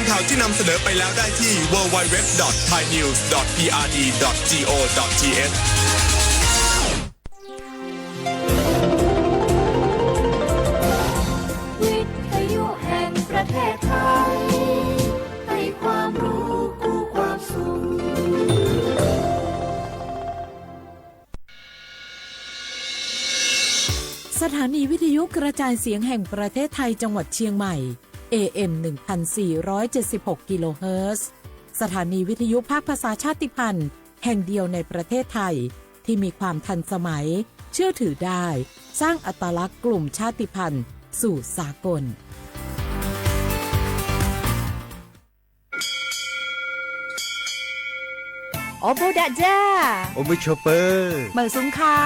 ข่าวที่นำเสนอไปแล้วได้ที่ ดับเบิลยู ดับเบิลยู ดับเบิลยู ดอท ไทยนิวส์ ดอท พีอาร์ดี ดอท จี โอ ดอท ที เอช วิทยุแห่งประเทศไทย ให้ความรู้คู่ความสุข สถานีวิทยุกระจายเสียงแห่งประเทศไทยจังหวัดเชียงใหม่ เอ เอ็ม หนึ่งพันสี่ร้อยเจ็ดสิบหก กิโลเฮิรตซ์ สถานีวิทยุภาคภาษาชาติพันธุ์แห่งเดียวในประเทศไทย ที่มีความทันสมัย เชื่อถือได้ สร้างอัตลักษณ์กลุ่มชาติพันธุ์สู่สากล အိၣ်ဘူးဒး အိၣ်ဘူးဆိးပၢၤ မုၢ်စုံခါ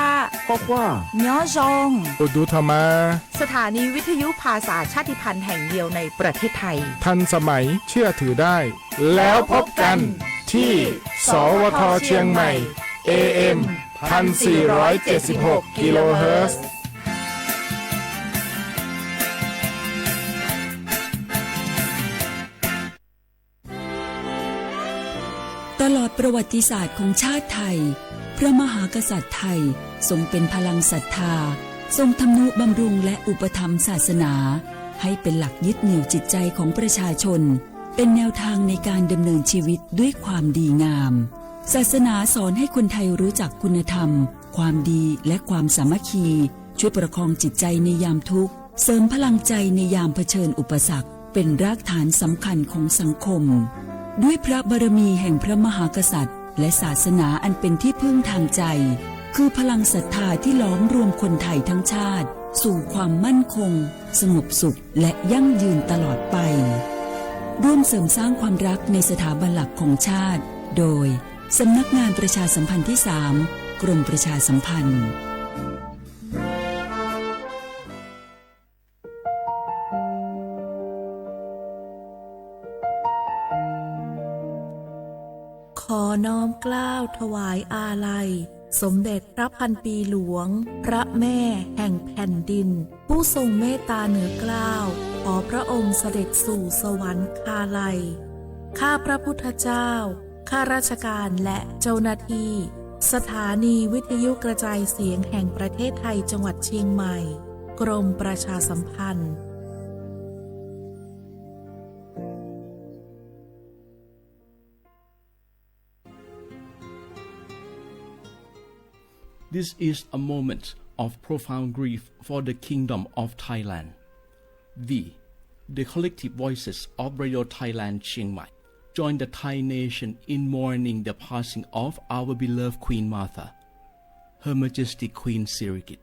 ကွၢ်ကွၢ် ညီယုင် အိၣ်ဒူထီၣ်မး สถานีวิทยุภาษาชาติพันธุ์แห่งเดียวในประเทศไทย ทันสมัย เชื่อถือได้ แล้วพบกันที่ สวท เชียงใหม่ เอ เอ็ม พันสี่ร้อยเจ็ดสิบหก กิโลเฮิรตซ์ ตลอดประวัติศาสตร์ของชาติไทย พระมหากษัตริย์ไทยทรงเป็นพลังศรัทธา ทรงทำนุบำรุงและอุปถัมภ์ศาสนา ให้เป็นหลักยึดเหนี่ยวจิตใจของประชาชน เป็นแนวทางในการดำเนินชีวิตด้วยความดีงาม ศาสนาสอนให้คนไทยรู้จักคุณธรรม ความดี และความสามัคคี ช่วยประคองจิตใจในยามทุกข์ เสริมพลังใจในยามเผชิญอุปสรรค เป็นรากฐานสำคัญของสังคม ด้วยพระบารมีแห่งพระมหากษัตริย์ และศาสนาอันเป็นที่พึ่งทางใจ คือพลังศรัทธาที่หลอมรวมคนไทยทั้งชาติ สู่ความมั่นคง สงบสุข และยั่งยืนตลอดไป ร่วมเสริมสร้างความรักในสถาบันหลักของชาติ โดย สำนักงานประชาสัมพันธ์ที่สาม กรมประชาสัมพันธ์ ขอน้อมเกล้าถวายอาลัย สมเด็จพระพันปีหลวง พระแม่แห่งแผ่นดิน ผู้ทรงเมตตาเหนือเกล้า ขอพระองค์เสด็จสู่สวรรคาลัย ข้าพระพุทธเจ้า ข้าราชการและเจ้าหน้าที่ สถานีวิทยุกระจายเสียงแห่งประเทศไทยจังหวัดเชียงใหม่ กรมประชาสัมพันธ์ This is a moment of profound grief for the Kingdom of Thailand. We, the collective voices of Radio Thailand Chiang Mai, join the Thai nation in mourning the passing of our beloved Queen Mother, Her Majesty Queen Sirikit.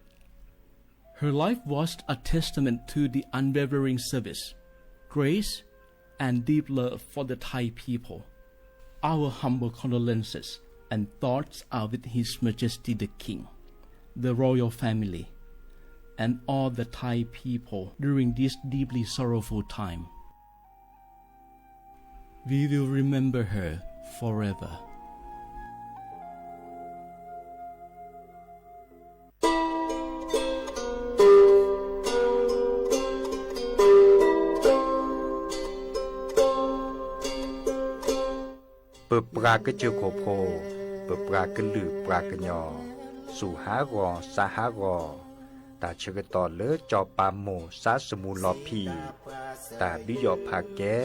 Her life was a testament to the unwavering service, grace, and deep love for the Thai people. Our humble condolences and thoughts are with His Majesty the King, the royal family, and all the Thai people during this deeply sorrowful time. We will remember her forever. ပပှၤကစၢၢ်ခိၣ်ဖိ, ပပှၤကလုာ်ပှၤကညီ, စူၢ်ဟးဂီၤ စၢ်ဟးဂီၤ, တၢ်ဆၢကတီၢ်လၢစီၤပၤမိၢ်စါစမူလီၤဖံး, တၢ်ဒုးယီၣ်ဖးကဲ,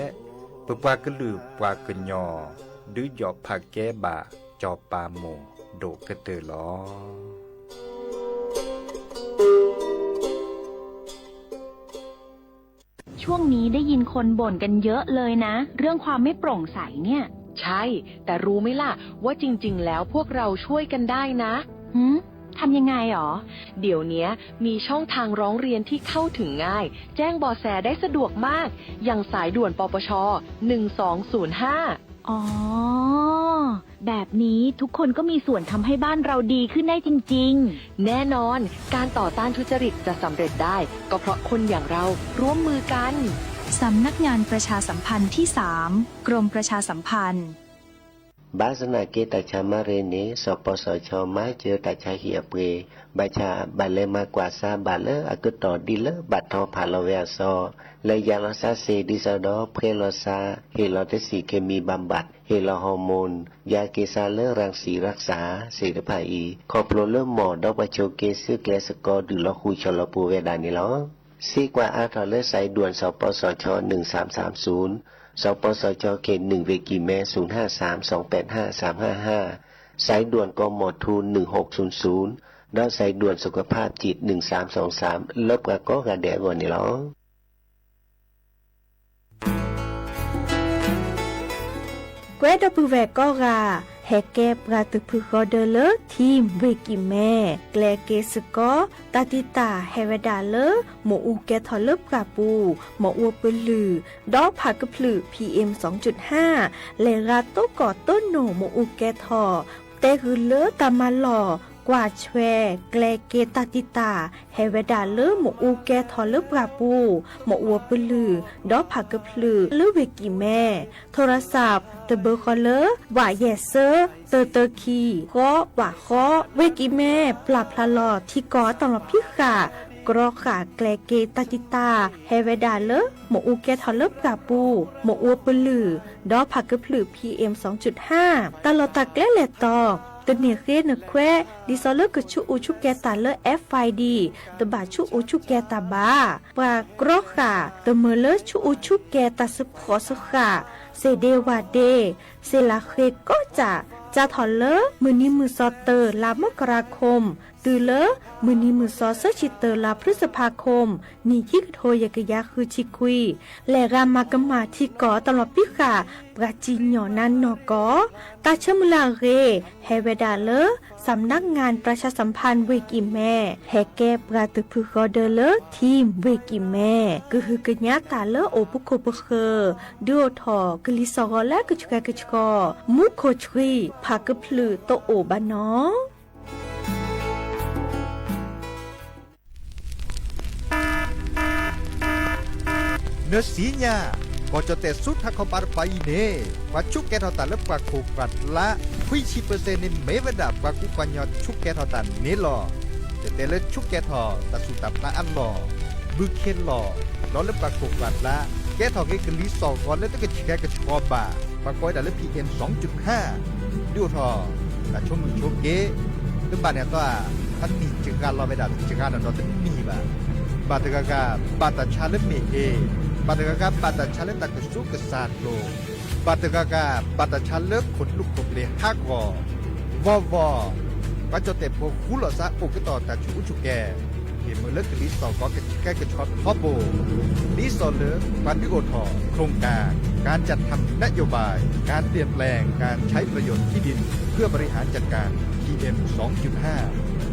ပပှၤကလုာ်ပှၤကညီ, ဒုးယီၣ်ဖးကဲဘၣ်စီၤပၤမိၢ်ဒိၣ်ကတၢၢ်လီၤ. ช่วงนี้ได้ยินคนบ่นกันเยอะเลยนะ เรื่องความไม่โปร่งใสเนี่ย ใช่ แต่รู้ไหมล่ะ ว่าจริงๆ แล้วพวกเราช่วยกันได้นะ หืม ทำยังไงหรอ เดี๋ยวเนี้ยมีช่องทางร้องเรียนที่เข้าถึงง่าย แจ้งเบาะแสได้สะดวกมาก อย่างสายด่วน ปปช หนึ่งสองศูนย์ห้า อ๋อ แบบนี้ทุกคนก็มีส่วนทำให้บ้านเราดีขึ้นได้จริงๆ แน่นอน การต่อต้านทุจริตจะสำเร็จได้ ก็เพราะคนอย่างเราร่วมมือกัน สำนักงานประชาสัมพันธ์ที่สาม กรมประชาสัมพันธ์ ဘၣ်ဆၣ်သနာ်က့ တၢ်ဆါမၤရ့န့ၣ် စီၤပီစီၤခၠီမၤစၢၤတၢ်ဆါဟံၣ်အပှ့ၤ, ဘၣ်ဆၣ်ဘၣ်လဲၤမၤကွၢ်ဆါဘၣ်လၢအကတီၢ်ဒ်လၢဘၣ်ထီၣ်ဖးလီၤဝဲအစီ, လဲၤယၤလီၤဆါစ့ၢ် ဒ်သိးဒီး ဖှဲလီၤဆါ, ဟ့ၣ်လီၤတဆံး เคมีบำบัด, ဟ့ၣ်လီၤ ฮอร์โมน, ယၤက့ၤဆါလၢ รังสีรักษา သ့ၣ်တဖၣ်အံၤ ခီဖျိလၢမ်ဒီးပှၤဆိးက့ဆူကျဲစကီ ဒုးလီၤဃုာ်ဆီၣ်လီၤပူၤဝဲဒၣ်န့ၣ်လီၤ. စံးကွၢ်အါထီၣ်လၢ สายด่วน စီၤပီစီၤခၠီ หนึ่งสามสามศูนย์, စီၤပီစီၤခၠီ เขตหนึ่ง เวกิแม ศูนย์ห้าสามสองแปดห้าสามห้าห้า, สายด่วน กมท หนึ่งหกศูนย์ศูนย์, ဒီး สายด่วนสุขภาพจิต หนึ่งสามสองสาม လၢပှၤကိးဂၤဒဲးအဂီၢ်န့ၣ်လီၤ. ကွဲဒီပုၢ်ဝဲၢ်ကိးဂၤ, ဟဲကဲပှၤသုးဖုဃီဒၢလၢ ထံၣ်ဝ့ၢ်ကံၢ်မဲ, ကျဲက့ၤစကီ, တၢ်တံာ်တာ်ဟဲဝဲဒၣ်လၢ မ့ၣ်အူကဲထီၣ်လၢပှၢ်ပူၤ, မ့ၣ်အူပလုၢ်, ဒီးဖးကဖျုး พีเอ็มสองจุดห้า, လဲၤဂၤတိကိၢ်တိနိၣ်မ့ၣ်အူကဲထီၣ်, တဲဂုာ်လၢတၢ်မၤလီၢ်ကွၢ်ဆွဲ, ကျဲက့ၤတၢ်တံာ်တာ်ဟဲဝဲဒၣ်လၢ မ့ၣ်အူကဲထီၣ်လၢပှၢ်ပူၤ, မ့ၣ်အူပလုၢ်, ဒီးဖးကဖျုးလၢဝ့ၢ်ကံၢ်မဲ, ထိရစးတဘၢဃီလၢ ဝးယဲၢ်စၢ တၢတၢခံ ဃီ ဝးဃီ, ဝ့ၢ်ကံၢ်မဲ ပျၢ်ဖျါလီၤထံကီၢ်အတၢ်လီၤဖံးဃာ်, ကြီဃာ်ကျဲက့ၤတၢ်တံာ်တာ်ဟဲဝဲဒၣ်လၢ မ့ၣ်အူကဲထီၣ်လၢပှၢ်ပူၤ, မ့ၣ်အူပလုၢ်, ဒီးဖးကဖျုး พีเอ็มสองจุดห้า, တၢ်လီၢ်တၢ်ကျဲလဲၤတီၤ တန့ၢ်ဃ့နခွဲး, ဒ်သိးလၢကဆူးအူဆူၣ်ကဲၤတၢ်လၢ FID တဘၣ်ဆူးအူဆူၣ်ကဲၤတၢ်ဘၣ်. ပှၤကြီဃာ်တမၢလၢဆူးအူဆူၣ်ကဲၤတၢ်ဆူးဖှီၣ်ဆူးဃာ်, စ့ၢ်ဒ့ဝၢ်ဒ့, စ့ၢ်လးဃ့ကီးစး, စးထီၣ်လၢမုၢ်နံၤမုၢ်သီတၢ လါမကရၤခိၣ်, တုၤလၢမုၢ်နံၤမုၢ်သီဆၢဆံတၢ လါဖျုစဖးခိၣ်, နံၣ်ခံကထိယဲၢ်ကယၤဃုဆံခွံ, လဲၤဂၤမၤကမၣ်ထံကီၢ်အတၢ်လီၤဖံးဃာ် ပှၤစံၣ်ညီၣ်နါနီၢ်ကီၢ်, တၢ်ဆၢမုၢ်လၢ်အဂ့ၢ် ဟဲဝဲဒၣ်လၢ สำนักงานประชาสัมพันธ์ ဝ့ၢ်ကံၢ်မဲ, ဟဲကဲပှၤသုးဖုဃီဒၢလၢ ထံၣ်ဝ့ၢ်ကံၢ်မဲ, ကဟုကညးတၢ်လၢအိၣ်ပခိၣ်ပဃၢၤ, ဒုးအိၣ်ထီၣ်ကလံၤစိးဂီၤလၢကဆှဲကဆှီ, မူခိၣ်ဆှံဖးကဖျုးတအိၣ်ဘၣ်နီၤ. နသ့ၣ်ညါ, ကီၢ်ကၠီၣ်တဲၣ်ဆူထးခီပၤတပၤအံၤန့ၣ် ပှၤဆူးကဲထီၣ်တၢ်လၢပှၢ်ခိၣ်ပှၢ်ကျါ ခွံဆံပၢၢ်စဲၣ်န့ၣ် မ့ၢ်ဝဲဒၣ်ပှၤကူပှၤကညီဆူးကဲထီၣ်တၢ်န့ၣ်လီၤ. ကတဲလၢဆူးကဲထီၣ်တၢ်ဆူၣ်တၢ်ဖျးအလီၢ်, ဘုခ့လီၢ်, ဒီးလၢပှၤခိၣ်ပှၢ်ကျါ ကဲထီၣ်က့ၤကလံၤစိးဂီၤလၢတကဆှဲကဆှီဘၣ်, ပှၤကိးဝဲဒၣ်လၢ พีเอ็มสองจุดห้า, ဒုးအိၣ်ထီၣ် တၢ်ဆိမိၣ်ဆိက့, တဘၣ်န့ၣ်အသီဧါ, အနံၣ်စှၤလီၤဝဲဒၣ် တစှၤနီၣ်ဒီးတနံၣ်ဘၣ်. ဘၣ်တဂၤဂၤ ဘၣ်တၢ်ဆါလၢမ့ၢ်အ့, ဘၣ်တဂၤဂၤ ဘၣ်တၢ်ဆါလၢတၢ်ကဆူးကစၢ်ကျိၤ, ဘၣ်တဂၤဂၤ ဘၣ်တၢ်ဆါလၢခိၣ်ကျူခိၣ်ဘျ့းဟးဂီၤ, ဝီဝီ, ပှၤကၠီၣ်တဲၣ်ဖိဃူလိာ်သးအိၣ်ကတီၢ်တၢ်ဆူးအူဆူၣ်ကဲၤ ဟ့ၣ်မုာ်လၢကလံၤစိးကီကဆှဲကဆှီထီဘိ, ဒ်သိးလၢပှၤဒုးအိၣ်ထီၣ် โครงการ การจัดทำนโยบาย การเปลี่ยนแปลงการใช้ประโยชน์ที่ดินเพื่อบริหารจัดการ พีเอ็มสองจุดห้า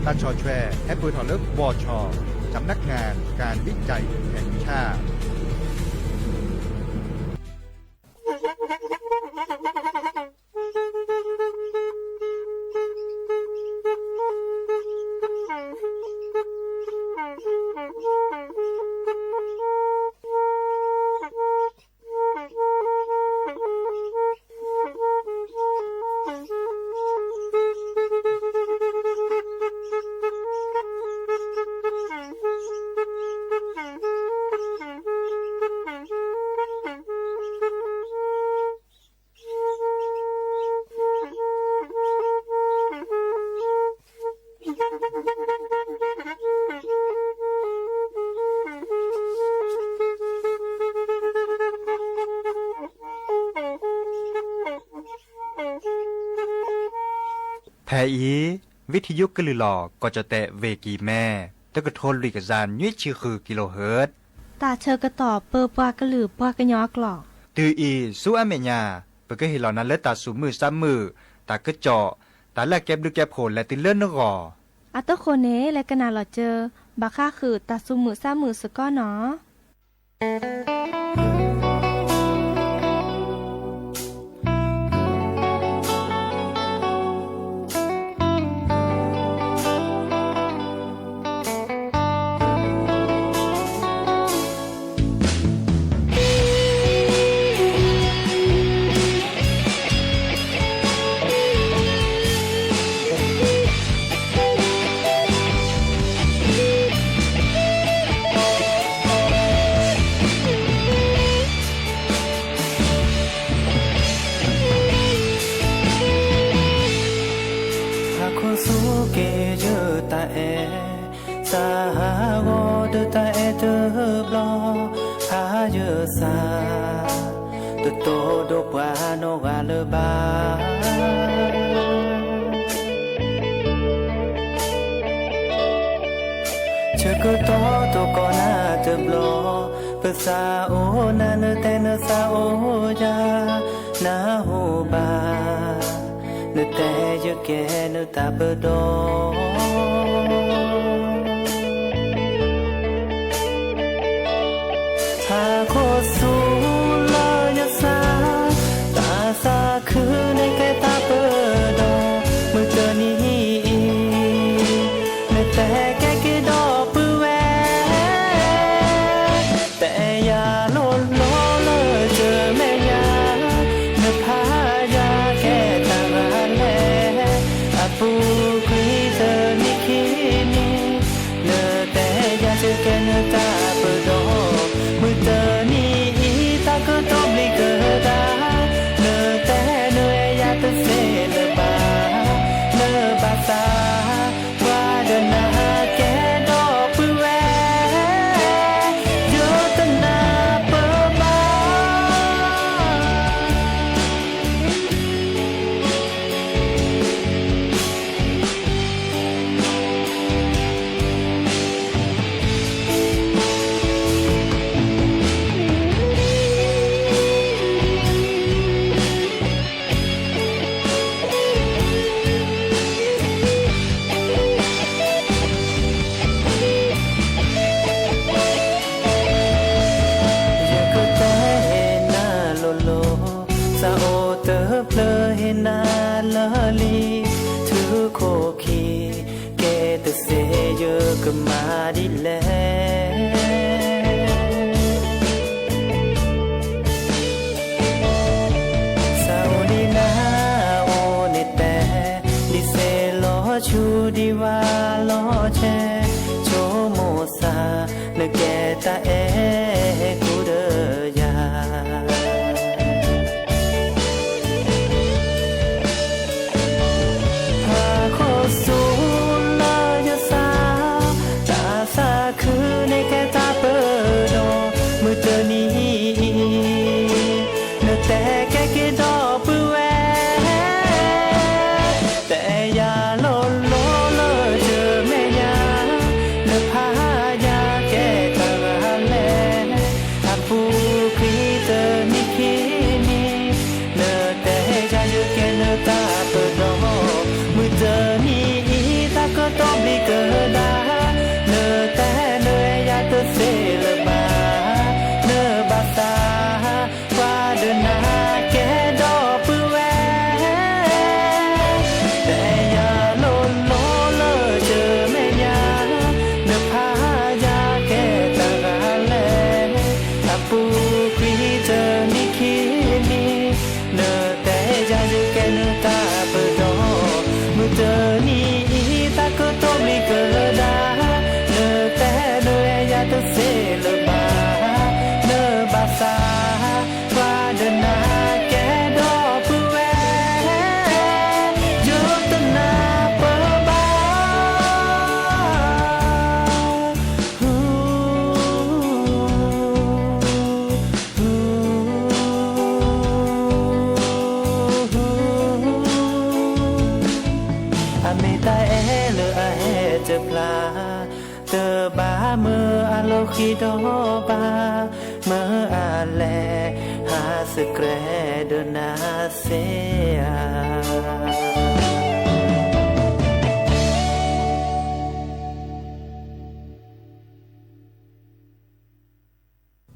တၢ်ဆီၣ်ထွဲဟဲပၢၢ်ထီၣ်လၢ บช สำนักงานการวิจัยแห่งชาติဖဲအံၤ ဝံထံယိကလုၢ်လီၤ ကီၢ်ကၠီၣ်တဲၣ်ဝ့ၢ်ကံၢ်မဲ, တကထိလွံၢ်ကယၤနွံဆံဃု ကံလိဟၢၣ်, တၢ်ဆၢကတီၢ်ပၢပှၤကလုာ်ပှၤကညီအကျိာ်, တုၤအံၤဆူအမဲာ်ညါ ပကဟ့ၣ်လီၤနၤလၢတၢ်သူၣ်မုာ်သးမုာ်, တၢ်ကစီၣ်, တၢ်လၢအကဲဘျုးကဲဖှိၣ်လဲၤတုၤလၢနဂီၢ်, အတဃိန့ၣ် လဲၤကနၣ်လီၤစၢၤ ဘၣ်ဃးဃုာ်တၢ်သူၣ်မုာ်သးမုာ်စ့ၢ်ကီးနီၤ. တဘျီ ဖးယစၢ် တတိၢ်ဒိၣ်ပှၤနီၢ်ဂၤလၢၤဘၣ်. ဆၢကတီၢ်တကီၢ်နၤတဘျီ ပသးအိၣ်နၤ နတဲနသးအိၣ်ယၤ နၢ်ဟူဘၣ် နတဲယကဲနတၢ်ပဒီ ဟးခိၣ်ဆူလၢယသး တၢ်သးခုန့ၣ်ကဲတၢ်ပဒီ မုၢ်တနံၤအံၤ နတဲကဲက့ၤဒီးပုၢ်ဝဲၢ် တဲယၤလိၤလိၤလၢတမဲာ်ညါ နဖးယၤကဲတၢ်ဂၤလဲၣ် အပူၤကွံာ်တနံၣ်ခံနံၣ် နတဲယၤကဲနတၢ်ပဒီ မုၢ်တနံၤအံၤ တၢ်ကတိၤဘျံးကဒါ နတဲနအဲၣ်ယၤတသ့လၢၤဘၣ် နဘၣ်သး ပှၤဒီးနၤကဲဒီးပုၢ်ဝဲၢ် ယတနၢ်ပၢၢ်ဘၣ်. ယကတဲနၤလိၤလိၤ သးအိၣ်တဖျၢၣ်ဟ့ၣ်နၤလၢာ်လံ ထူခိၣ်ခံ ကဲတသ့ယကမၤဒ်လဲၣ် သးအိၣ်ဒံးနၤအိၣ်န့ၣ်တဲ ဒ်သ့ၣ်လီၤဆူဒံးဝါလီၤဆဲး ဆိကမိၣ်သး နကဲတၢ်အဲၣ်ကူဒီးယၤ ဟးခိၣ်ဆူလၢယသး တၢ်သးခုန့ၣ်ကဲတၢ်ပဒီ မုၢ်တနံၤအံၤ နတဲကဲက့ၤဒီးပုၢ်ဝဲၢ် တဲယၤလိၤလိၤလၢတမဲာ်ညါ နဖးယၤကဲတၢ်ဂၤလဲၣ် အပူၤကွံာ်တနံၣ်ခံနံၣ် နတဲယၤယကဲနတၢ်ပဒီ မုၢ်တနံၤအံၤ တၢ်ကတိၤဘျံးကဒါ နတဲနအဲၣ်ယၤတသ့လၢၤဘၣ် နဘၣ်သး ပှၤဒီးနၤကဲဒီးပုၢ်ဝဲၢ် တဲယၤလိၤလိၤလၢတမဲာ်ညါ နဖးယၤကဲတၢ်ဂၤလဲၣ် အပူၤကွံာ်တနံၣ်ခံနံၣ် နတဲယၤယကဲနတၢ်ပဒီ မုၢ်တနံၤအံၤ တၢ်ကတိၤဘျံးကဒါ နတဲနအဲၣ်ယၤတသ့လၢၤဘၣ် နဘၣ်သး ပှၤဒီးနၤကဲဒီးပုၢ်ဝဲၢ် ယတနၢ်ပၢၢ်ဘၣ် အမ့ၢ်တၢ်အဲၣ်လၢအဟဲတဖျါ တဘၣ်မၢအလီၢ်ဃံဒီးဘၣ် မၢအလဲၤဟးသကြဲးဒီးနၤသ့ဧါ.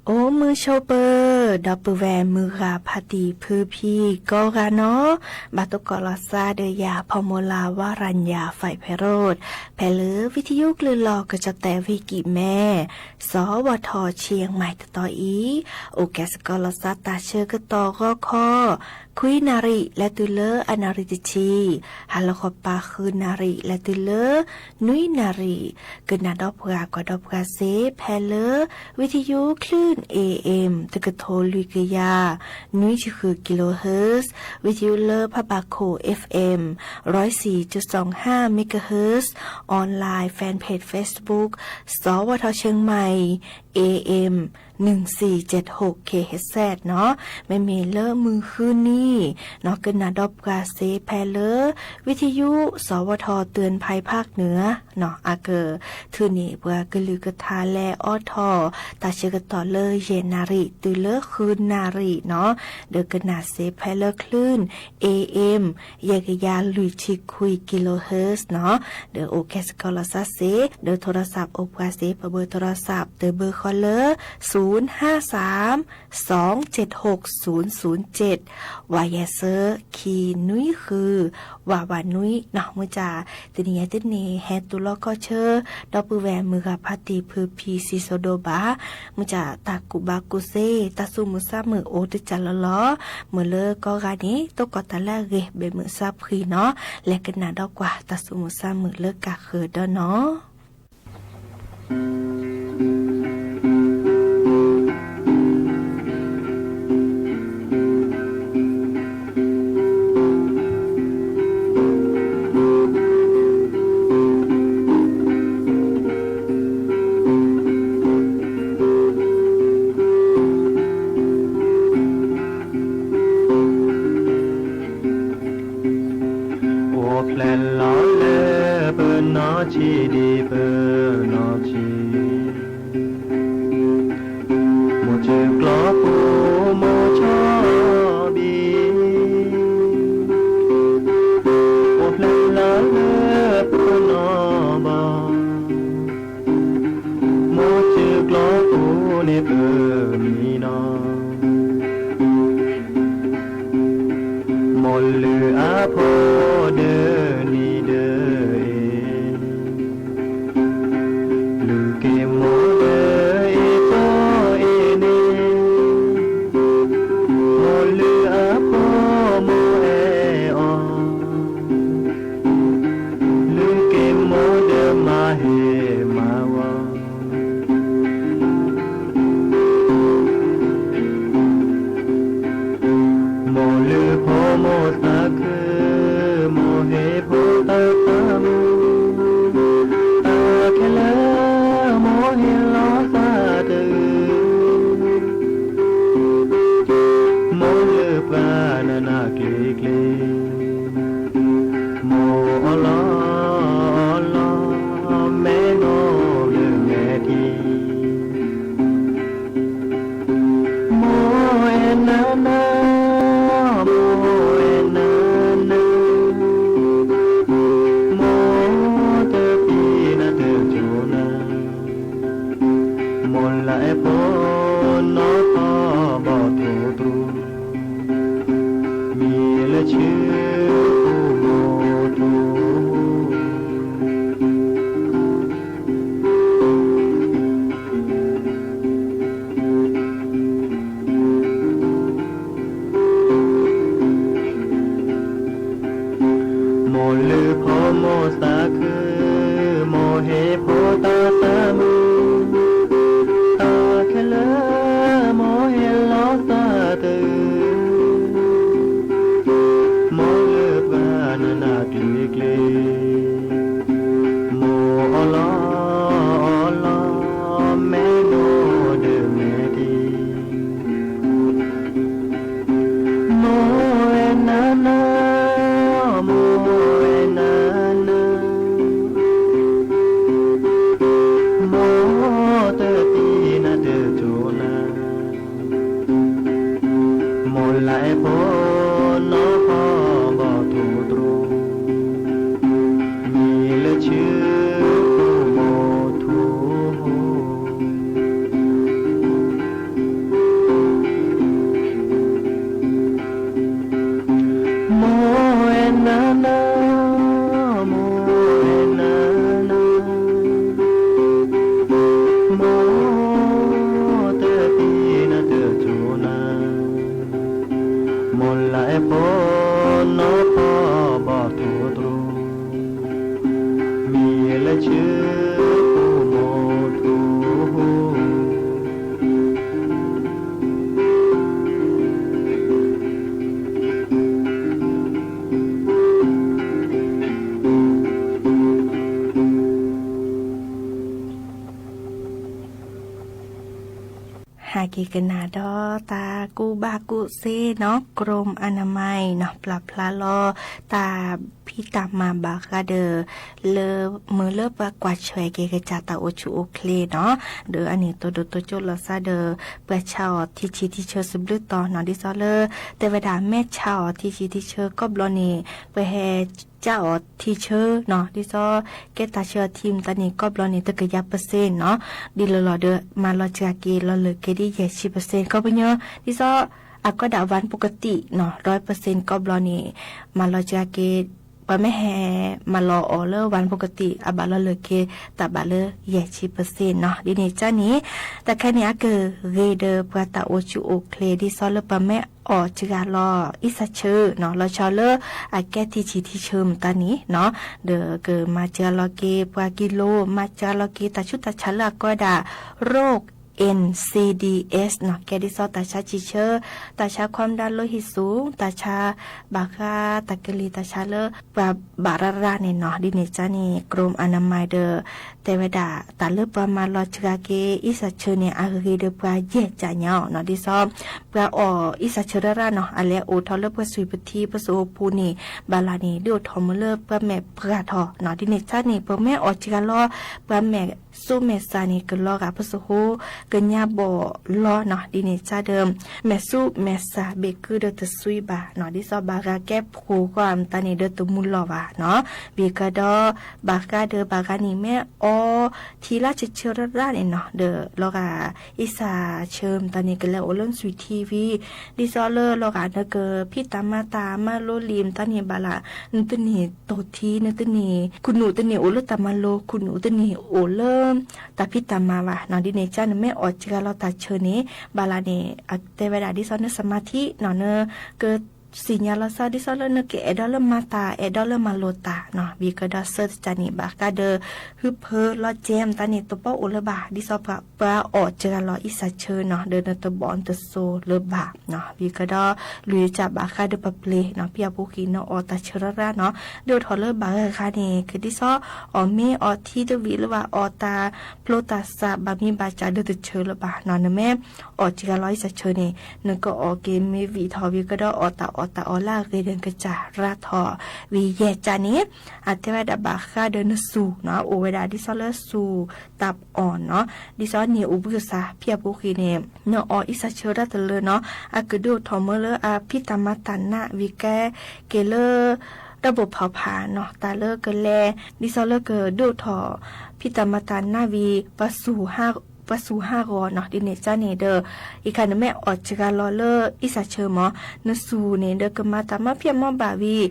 အိၣ်မုာ်ဆိးပၢၤ ဒီပုၢ်ဝဲၢ်မုၢ်ဂၤဖါတံၢ်ဖုဖံကိးဂၤနီၤ, ဘၣ်သကိးလီၤသးဒီးယၤ ဖီမူၤလၤ ဝၤရၤညၣ် ဖဲးဖဲးရိး, ဖဲလၢဝံထယုကလုၢ်လီၢ်ကစီၣ်သဲးဝံၤကံးမဲ စီၤဝီၤထီၣ်ဆံမးတတီၤအံၤ, အိၣ်ကဲသကိးလီၤသးတၢ်ဆၢကတီၢ်ဂီၤခီ ခွံနၣ်ရံၣ် လဲၤတုၤလၢအနၣ်ရံၣ်တဆံ, ဟါလီၤခီပၤဃုနၣ်ရံၣ် လဲၤတုၤလၢ နွံနၣ်ရံၣ်, ကနၣ်ဒီးပှၤကွၢ်ဒီးပှၤစ့ ဖဲလၢ ဝံထယုကလုၢ် A M တကထိ လွံၢ်ကယၤ နွံဆံဃု kilohertz, ဝံသယုလၢဖးဘၣ်ခိၣ် FM ร้อยสี่จุดสองห้า megahertz, online fan page Facebook สวทเชียงใหม่ AM หนึ่งสี่เจ็ดหก kilohertz နီၤ. မ့မ့ၢ်လၢမုၢ်ဃုနံၤနီၤ ကနၣ်ဒီးပှၤစ့ဖဲလၢ ဝံသယု สวท เตือนภัยภาคเหนือနီၤ အကထုးန့ၢ်ပှၤကလုၢ်ကထါလၢအိးထီၣ် တၢ်ဆၢကတီၢ်လၢယဲၢ်နၣ်ရံၣ် တုၤလၢဃုနၣ်ရံၣ်နီၤ, ဒီးကနၣ်စ့ဖဲလၢ คลื่น AM ယဲၢ်ကယၤလွံၢ်ဆံခွံ kilohertz နီၤ, ဒီးအိၣ်ကဲစ့ၢ်ကီးလီၤစ့ၢ် ဒီး โทรศัพท์ အိၣ်ပှၤစ့ ပဘၢ โทรศัพท์ တဘၢဃီလၢ ศูนย์ห้าสาม สองเจ็ดหกศูนย์ศูนย์เจ็ด ဝးယဲၢ်ဆၢ ခံနွံဃု ဝးဝးနွံနီၤ. မုၢ်ကၢ် တနံၤအံၤတနံၤ ဟဲတူၢ်လိာ်ခီၣ်ဆၢ ဒီပုၢ်ဝဲၢ်မုၢ်ဂၤဖါတံၢ်ဖုဖံစံးစိၤဒိၣ်ဘၣ်, မုၢ်ကၢ် တၢ်ကူၣ်ဘၣ်ကူၣ်သ့ တၢ်သူၣ်မုာ်သးမုာ်အိၣ်တကၢ်လီၤလီၤ. မုာ်လၢကိးဂၤန့ၣ် သကိးတၢ်လၢအဂ့ၤ ဘဲးမုာ်စၢ်ဖှံနီၤ, လဲၤကနၣ်ဒီးကွၢ် တၢ်သူၣ်မုာ်သးမုာ်လၢကးဃၢၤဒီးနီၤ. အိၣ်ဖျဲၣ်လီၤလၢပနီၢ်ဆံးဒံး ပနီၢ်ဆံး, မိၢ်စုကျီၢ်ဖိ မိၢ်ဆီဘံၣ်, အိၣ်ဖျဲၣ်လီၤလၢပနီၢ်ဘီ, မိၢ်စုကျီၢ်ဖိန့ၣ်ပမံၤနီၤ. မိၢ်လုၢ်အဖိဒီးနံၤဒီးအ့ၣ်, လုၢ်က့ၤမိၢ်ဒီးအ့ၣ်တီအ့ၣ်န့ၣ်, မိၢ်လုၢ်အဖိမိၢ်အဲၣ်အီၤ, လုၢ်က့ၤမိၢ်ဒီးမၤဟ့ၣ်မၤဝီၤ. မိၢ်လုၢ်ဖိမိၢ်သးခု, မိၢ်ဟ့ၣ်ဖိသးသးမုာ်, တၢ်ခဲလၢာ်မိၢ်ဟ့ၣ်လီၤသးတအုး, မိၢ်လုၢ်ပှၤနးနးကျ့ကျ့, မိၢ်အီၣ်လီၤအီလီၤ မဲနီၢ်ဘျၢမဲာ်ထံ မိၢ်အဲၣ်နၤနၤ, မိၢ်အဲၣ်နၤနၤ, မိၢ်တပျံၤနၤတစိၤနၤ, မိၢ်လၢအဲၣ်ဖိနီၢ်သီဘီၣ်ထီၣ်တြူ မံၤလၢဆူမိၢ်ထူ မိၢ်လုၢ်ဖိမိၢ်သးခု, မိၢ်ဟ့ၣ်ဖိသးသးမုာ်, တၢ်ခဲလၢာ် ဟးက့ၤကနၣ်ဒီးတၢ်ကူၣ်ဘၣ်ကူၣ်သ့နီၤ ကရူၣ်အနမၤနီၤ ပျၢ်ဖျါလီၤ တၢ်ဖံးတၢ်မၤဘၣ်ဃးဒီး လၢမုၢ်လၢပှၤကွၢ်ဆွဲက့ၤကစၢ်တၢ်အိၣ်ဆူၣ်အိၣ်ချ့နီၤ, ဒီးအန့ၣ်သိးဒိၣ်သိးကၠိၣ်လီၤသးဒီး ပှၤဆါအီၤထံဆံးထံဆၢစဘျုးတီၤနီၤ ဒ်သိးလၢ တဲဝဲဒၣ်မဲၢ်ဆါအီၤထံဆံးထံဆၢ ကီၢ်ဘျီန့ၣ် ပှၤဟဲ ကၢ်အီၤထံဆၢနီၤ ဒ်သိး ကဲတၢ်ဆၢအီၤထံမတၤန့ၣ် ကီၢ်ဘျီန့ၣ် တကယၤပၢၢ်စ့ၣ်နီၤ, ဒ်လီၤလီၤဒီး မၤလီၤစှၤက့ၤလီၤလၢာ်က့ၤဒ်ယဲၢ်ဆံပၢၢ်စ့ၣ် ကီၢ်ပညိၣ် ဒ်သိး အကီဒၣ် วันปกติနီၤ ร้อยเปอร์เซ็นต์ ကီၢ်ဘျီန့ၣ် မၤလီၤစှၤက့ၤ ပှၤမ့ၢ်ဟဲ မၤလီၤအီၤလၢ วันปกติ အဘၣ်လီၤလၢာ်က့ၤ တၢ်ဘၣ်လၢယဲၢ်ဆံပၢၢ်စ့ၣ်နီၤ ဒ်န့ၣ်ကန့ၣ် တၢ်ခဲန့ၣ် အကဂ့ၤဒီးပှၤတၢ်အိၣ်ဆူၣ်အိၣ်ချ့ ဒ်သိးလၢပှၤမ့ၢ်အီၣ်စှၤလီၤ အံၣ်စၢ်ဆၢနီၤ လီၤဆီလၢ အကဲထံဆံးထံဆၢမတၤန့ၣ်နီၤ, ဒီးကမၤစှၤလီၤက့ၤပှၤကံလိ မၤစှၤလီၤက့ၤတၢ်ဆူးတၢ်ဆါလၢအကီဒၣ် โรค เอ็นซีดีเอส နီၤ ကဲဒ်သိးတၢ်ဆါဆံးဆၢ တၢ်ဆါ ความดันโลหิตสูง တၢ်ဆါ ဘၣ်ဃးတၢ်ကလံၤ တၢ်ဆါလၢပှၤဘၣ်ရၣ်ရၣ်န့ၣ်နီၤ ဒ်န့ၣ်ကန့ၣ် ကရူၣ်အနမၤဒီး တဲဝဲဒၣ် တၢ်လၢပှၤမၤလီၤစှၤက့ၤ အံၣ်စၢ်ဆၢန့ၣ် အဂ့ၤဒီးပှၤယဲၢ်ကၠၢ်ညါအီၤနီၤ ဒ်သိး ပှၤအီၣ်အံၣ်စၢ်ဆၢရၣ်ရၣ်နီၤ အလဲၤအိၣ်ထီၣ်လၢပှၤသွံၣ်ပထံ ပစိၤအပူၤန့ၣ် ဘၣ်လၢ်န့ၣ် ဒုးအိၣ်ထီၣ်မးလၢပှၤမဲာ်ပှၢ်ထီၣ်နီၤ ဒ်န့ၣ်ကန့ၣ် ပှၤမ့ၢ်အီၣ်စှၤလီၤ ပှၤမဲာ် ဆူမဲာ်သၣ်န့ၣ် ကလီၤဂာ်ပစိၤဃိ ကညးဘီၣ်လီၤနီၤ ဒ်န့ၣ်ကဒီး မဲာ်ဆူမဲာ်သၣ်ဘ့ၣ်ကုဒီးတသွံဘၣ်နီၤ ဒ်သိးဘၣ်ဂၤကဲဖိဃီမတၤန့ၣ်ဒီးတမူလီၤဘၣ်နီၤ ဘၣ်ကဒီး ဘၣ်ဃးဒီးဘၣ်ဂၤန့ၣ်မ့ၢ်အီထံလၢဆၢဆၢရၣ်ရၣ်န့ၣ်နီၤ ဒီးလီၤဂာ် အံၣ်စၢ်ဆၢမတၤန့ၣ် ကလဲၤအိၣ်လၢနသွံၣ်ထံဝံၤ ဒ်သိးလၢလီၤဂာ်နကဖံးတၢ်မၤတၢ်မၤလိလံာ်မတၤန့ၣ် ဘၣ်လၢ် နတန့ၢ်တိၢ်ထံ နတန့ၢ် ခူၣ်နူာ်တန့ၢ်အိၣ်လၢတၢ်မၤလိ ခူၣ်နူာ်တန့ၢ်အိၣ်လၢ တၢ်ဖံးတၢ်မၤဘၣ်နီၤ ဒ်န့ၣ်ကန့ၣ် မ့ၢ်အီၣ်စှၤလီၤတၢ်ဆၢန့ၣ် ဘၣ်လၢ်န့ၣ် အတဲဝဲဒၣ်ဒ်သိးနစမၤထံနီၤ နက သ့ၣ်ညါလီၤသး ဒ်သိးလၢနကအဲၣ်ဒိးလၢမၤတၢ် အဲၣ်ဒိးလၢမၤလိတၢ်နီၤ ဝံၤကဒီးဆၢတကးန့ၣ် ဘၣ်ဃးဒီး ဟုဖၢလီၤကဲမတၤန့ၣ် တဘီအိၣ်လၢၤဘၣ် ဒ်သိးပှၤအီၣ်စှၤလီၤအံၣ်စၢ်ဆၢနီၤ ဒီးနတဘီနတစိၤလၢၤဘၣ်နီၤ ဝံၤကဒီး လွံၢ်ကဘၣ်ဃးဒီးပပျ့ၤနီၤ ဖံအပူၤဃံ နအီၣ်တၢ်ဆၢရၣ်ရၣ်နီၤ ဒုးအိၣ်ထီၣ်လၢဘၣ်ဂၤဂၤန့ၣ် ကဒ်သိး အီၣ်မ့ၤအီထံတဝံၤလၢၤဘၣ် အီၣ်တၢ်ဖျိတၢ်စးဘၣ်မံဘၣ်စးဒီးတဆၢလၢၤဘၣ်နီၤ နမ့ၢ် အီၣ်စှၤလီၤအံၣ်စၢ်ဆၢန့ၣ် နကအီၣ်က့ၤမ့ၤဝံၤထီၣ်ဝံၤကဒီး အီၣ်တၢ်အီၣ်တၢ်အီလၢအဂ့ၤဒီးနကစၢ်ရၢထီၣ် ဝံၤယဲၢ်ကန့ၣ် အတဲဝဲဒၣ်ဘၣ်ဃးဒီးနစူၢ်နီၤ အိၣ်ဝဲဒၣ်ဒ်သိးလၢစူၢ်တၢ်အီၣ်နီၤ ဒ်သိးန့ၣ်အိၣ်ဘှံးကစၢ် ဖံအပူၤဃံန့ၣ် နအီၣ်အံၣ်စၢ်ဆၢရၣ်တလၢနီၤ အကဒုးအိၣ်ထီၣ်မၢလၢအဖံးတၢ်မၤတၢ်နးဝံၤကဲက့ၤလၢ တၢ်ဘိၣ်ဖီဖးနီၤ တၢ်လၢကလဲၤ ဒ်သိးလၢကဒုးအိၣ်ထီၣ် ဖံးတၢ်မၤတၢ်နးဝံၤ ပှၤစူၢ်ဟးဂီၤနီၤ ဒ်န့ၣ်ကန့ၣ်ဒီး အံၤခါန့ၣ်မ့ၢ်အီၣ်စှၤလီၤလၢအံၣ်စၢ်ဆၢမး နစူၢ်န့ၣ်ဒီးကမၤတၢ်မၤဖံးမၤဘၣ်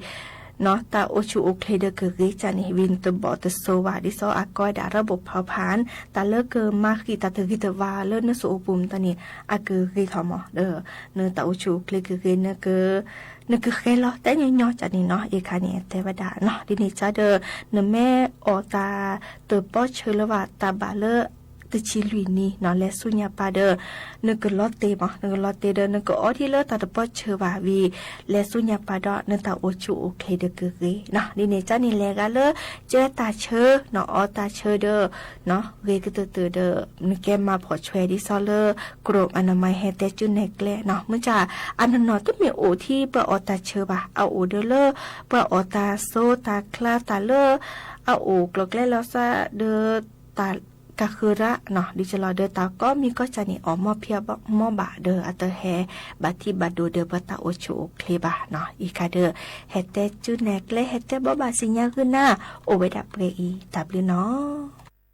ဝံၤ တၢ်အိၣ်ဆူၣ်အိၣ်ချ့ဒီးကဂ့ၤကန့ၣ် ဝံၤနတဘီတစိၤဘၣ် ဒ်သိးအကီဒၣ်ရၢဘိၣ်ဖီဖး တၢ်လၢကမၤဃံးတၢ်တဂ့ၤတဝါလၢနစိၤအိၣ်ပူၤမတၤန့ၣ် အကဂ့ၤထီၣ်မး ဒီး နတၢ်အိၣ်ဆူၣ်အိၣ်ချ့ကဂ့ၤ နကဃဲလီၤတဲညီညီကန့ၣ်နီၤ အံၤခါန့ၣ်တဲဝဲဒၣ်နီၤ ဒ်န့ၣ်ကဒီး နမ့ၢ်အီၣ်တၢ်တပီဆၢလၢၤဘၣ် တၢ်ဘၣ်လၢ တဆံလွံၢ်နံၤနီၤ လဲၤဆူညါပၤဒီး နကလီၤတ့ၢ်မး နကလီၤတ့ၢ်ဒီး နကအီထံလၢတၢ်တပီဆၢဘၣ်ဝံၤ လဲၤဆူညါပၤဒီး နတၢ်အိၣ်ဆူၣ်အိၣ်ချ့ဒီးကဂ့ၤနီၤ ဒ်န့ၣ်ကန့ၣ် လဲၤဂၤလၢ ကဲတၢ်ဆၢနီၤ အီတၢ်ဆၢဒီး ဂ့ၤကတၢၢ်တၢၢ်ဒီး နကဲမၤဖှီၣ်ဆွဲဒ်သိးလၢ ကရူၣ်အနမၤဟဲတဲကၠူနဲၣ်ကျဲနီၤ မုၢ်ဆါ အနီၢ်နီၢ်တမ့ၢ်အိၣ်ထံပှၤအီၣ်တၢ်ဆၢဘၣ် အအိၣ်ဒီးလၢ ပှၤအီၣ်တၢ်စိတၢ်ချါတၢ်လၢ အအိၣ်ကျိၤကျဲလီၤသးဒီး တၢ်ကဃၢၤရၣ်နီၤ ဒ်ကလီၤဒီးတၢ်ကိးမံၤကိးကန့ၣ် အီၣ်မီၢ်ဖံးမီၢ်ဘၣ်ဒီး အတဟဲဘၣ်ထံးဘၣ်ဒိဒီးပှၤတၢ်အိၣ်ဆူၣ်အိၣ်ချ့ဘၣ်နီၤ အံၤခါဒီး ဟဲတဲကၠူနဲၣ်ကျဲ ဟဲတဲဘီဘၣ်စံးညါဂုာ်နၤ အိၣ်ဝဲဒၣ်ပှဲၤအံၤ တၢ်ဘျုးနီၤ ဟီၣ်လၢတဂ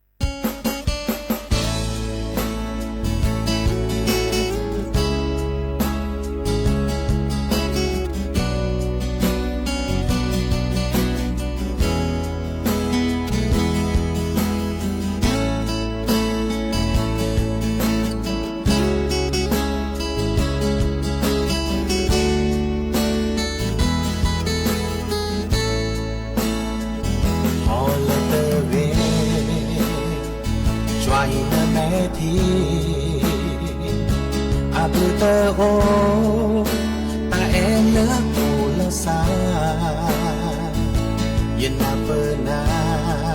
့ၤ ကွၢ်အံၤနမဲာ်ထံ အဘျုးတအိၣ် တၢ်အဲၣ်လၢပူၤလီၤစၢ် ယနၢ်ပၢၢ်နၤ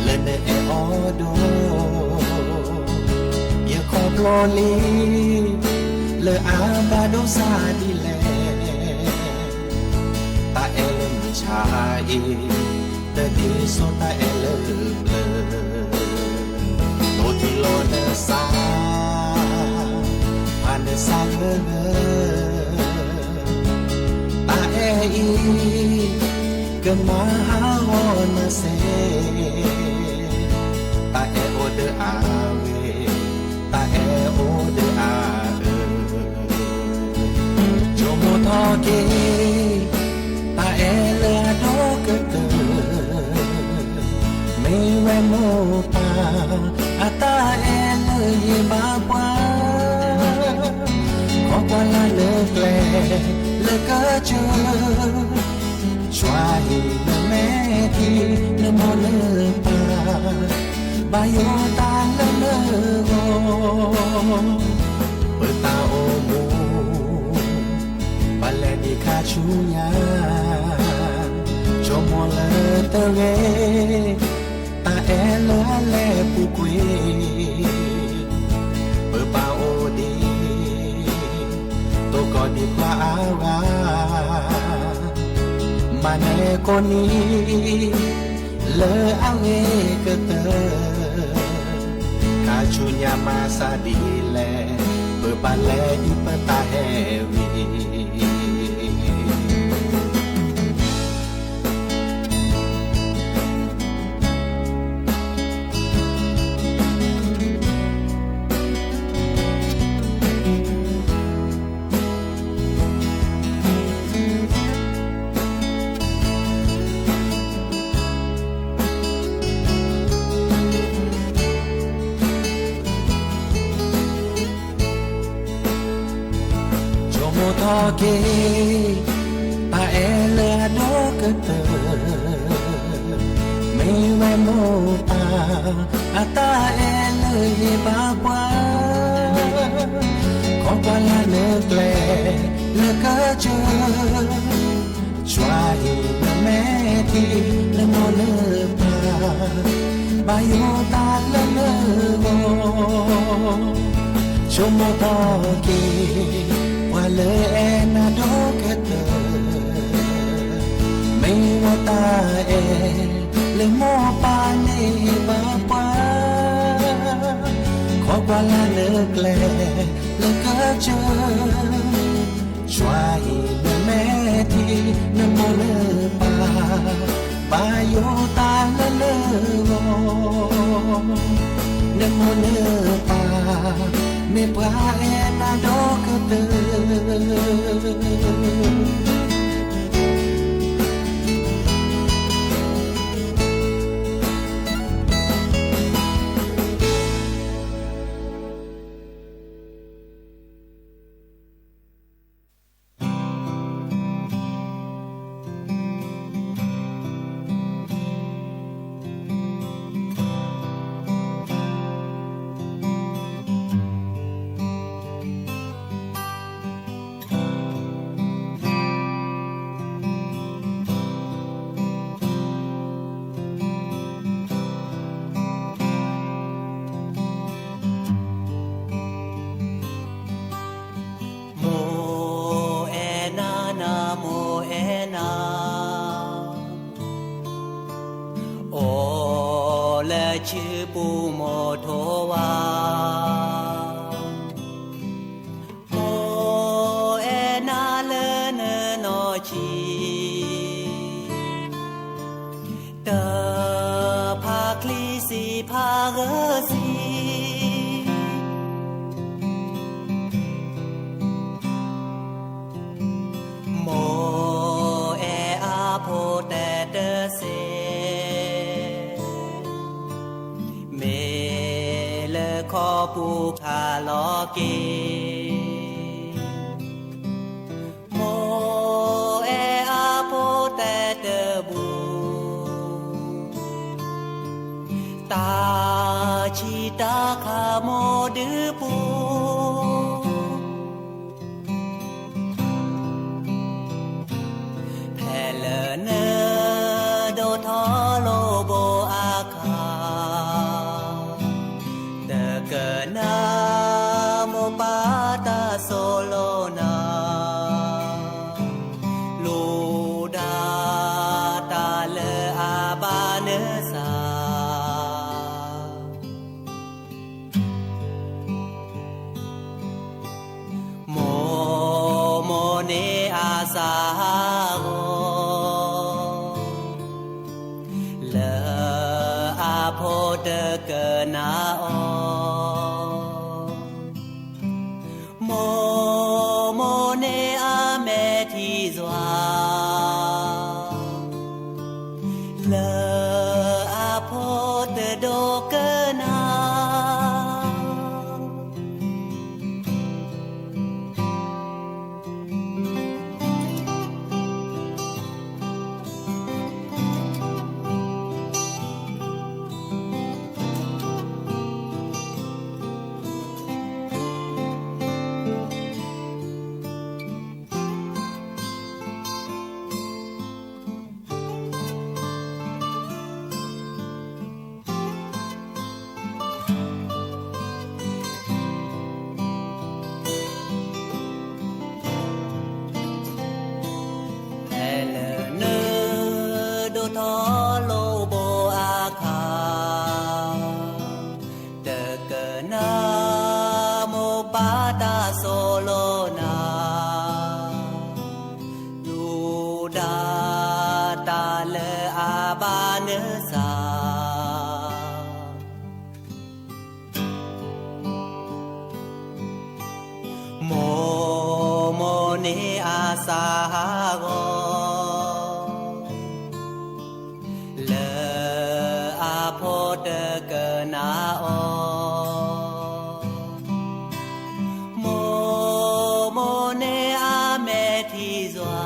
လၢနအဲၣ်အီၤဒိၣ် ယခီ ကျိၤလံ, လၢအဘၣ်ဒိဆါဒ်လဲၣ်, တၢ်အဲၣ်လၢမုၢ်ဆါအံၤ, တဒ်သိးတၢ်အဲၣ်လၢပျၢၤ, တိၢ်ထံလီၤနသး, ဖးနသးလၢ တၢ်အဲၣ်အံၤ ကမၤဟးဂီၤနၤစ့ၢ်, တၢ်အဲၣ်အိၣ်ဒီးအဂ့ၤ, တၢ်အဲၣ်အိၣ်ဒီးအအၢ, ဆိကမိၣ်ထီၣ်က့ၤ တၢ်အဲၣ်လၢအဒိၣ်ကတၢၢ်, မ့ၢ်ဝဲမိၢ်ပၢ် အတၢ်အဲၣ်လၢယဘၣ်ပှၤ, ခိးကွၢ်လၢ်လၢကျဲလၢကစၢၢ်, ဆှါဟံၣ်နမဲာ်ထံ နမိၢ်နပၢ်, ဘၣ်ယိၣ်တၢ်လၢနဂီၢ်, ပတၢ်အိၣ်မူ ပလဲၤဒံးခါဆူညါ, ဆိကမိၣ်လၢတဂ့ၤ, တၢ်အဲၣ်လၢအလဲၤပူၤကွံာ်, ပဘၣ်အိၣ်ဒံး တိၢ်ကီၢ်ဒံးပှၤအါဂၤ, မၤနၢၤကိးနံၤ လၢအဂ့ၤကတၢၢ်, ခါဆူညါမၤစၢ်ဒ်လဲၣ်, ပဘၣ်လဲၤဒံးပတၢ်ဟဲဝံၤ ဆိကမိၣ်ထီၣ်က့ၤ တၢ်အဲၣ်လၢအဒိၣ်ကတၢၢ်, မ့ၢ်ဝဲမိၢ်ပၢ် အတၢ်အဲၣ်လၢယဘၣ်ပှၤ, ခိးကွၢ်လၢ်လၢကျဲလၢကစၢၢ်, ဆှါဟံၣ်နမဲာ်ထံ နမိၢ်နပၢ်, ဘၣ်ယိၣ်တၢ်လၢနဂီၢ်, ဆိကမိၣ်ထီၣ်က့ၤ ပှၤလၢအဲၣ်နၤဒိၣ်ကတၢၢ်, မ့ၢ်ဝဲတၢ်အဲၣ် လၢမိၢ်ပၢ်န့ၣ်ဘၣ်ပှၤ, ခိးကွၢ်လၢ်လၢကျဲလၢကစၢၢ်, ဆှါဟံၣ်နမဲာ်ထံ နမိၢ်နပၢ်, ဘၣ်ယိၣ်တၢ်လၢနဂီၢ်, နမိၢ်နပၢ်, မ့ၢ်ပှၤအဲၣ်နၤဒိၣ်ကတၢၢ်.မိၢ်အဲၣ်နၤနၤ မိၢ်အဲၣ်နၤ, အိၣ်လၢခၠံးပူၤမိၢ်ထိးဝါ, မိၢ်အဲၣ်နၤလၢနနီၢ်ဆံး, တဖးချံစံးဖးဂၢၢ်စံး, မိၢ်အဲၣ်အဖိတဲတၢ်စ့ၢ်, မ့ၢ်လၢခီပူၤခးလီၤက့ၤ, မိၢ်အဲၣ်အဖိတဲတၢ်ဘူး, တၢ်ဆံးတၢ်ခါမိၢ်ဒုးပူၤ, ဖဲလၢနဒိၣ်ထီၣ်လိာ်ဘိအခါ, တကနၣ် စးဟးဂီၤ, လၢအဖိတကနၣ်အီၤ, မိၢ်မိၢ်န့ၣ်အမဲာ်ထံစွါ, လၢအဖိတဒိကနၣ် ဖဲလၢနဒိၣ်ထီၣ်လိာ်ဘိအခါ, တကနၣ်မိၢ်ပၢ်တၢ်ဆိၣ်လိနၤ, ဒုၣ်ဒါတၢ်လၢအဘၣ်နစၢ် မိၢ်မိၢ်န့ၣ်အစးဟးဂီၤ, လၢအဖိတကနၣ်အီၤ, မိၢ်မိၢ်န့ၣ်အမဲာ်ထံစွါ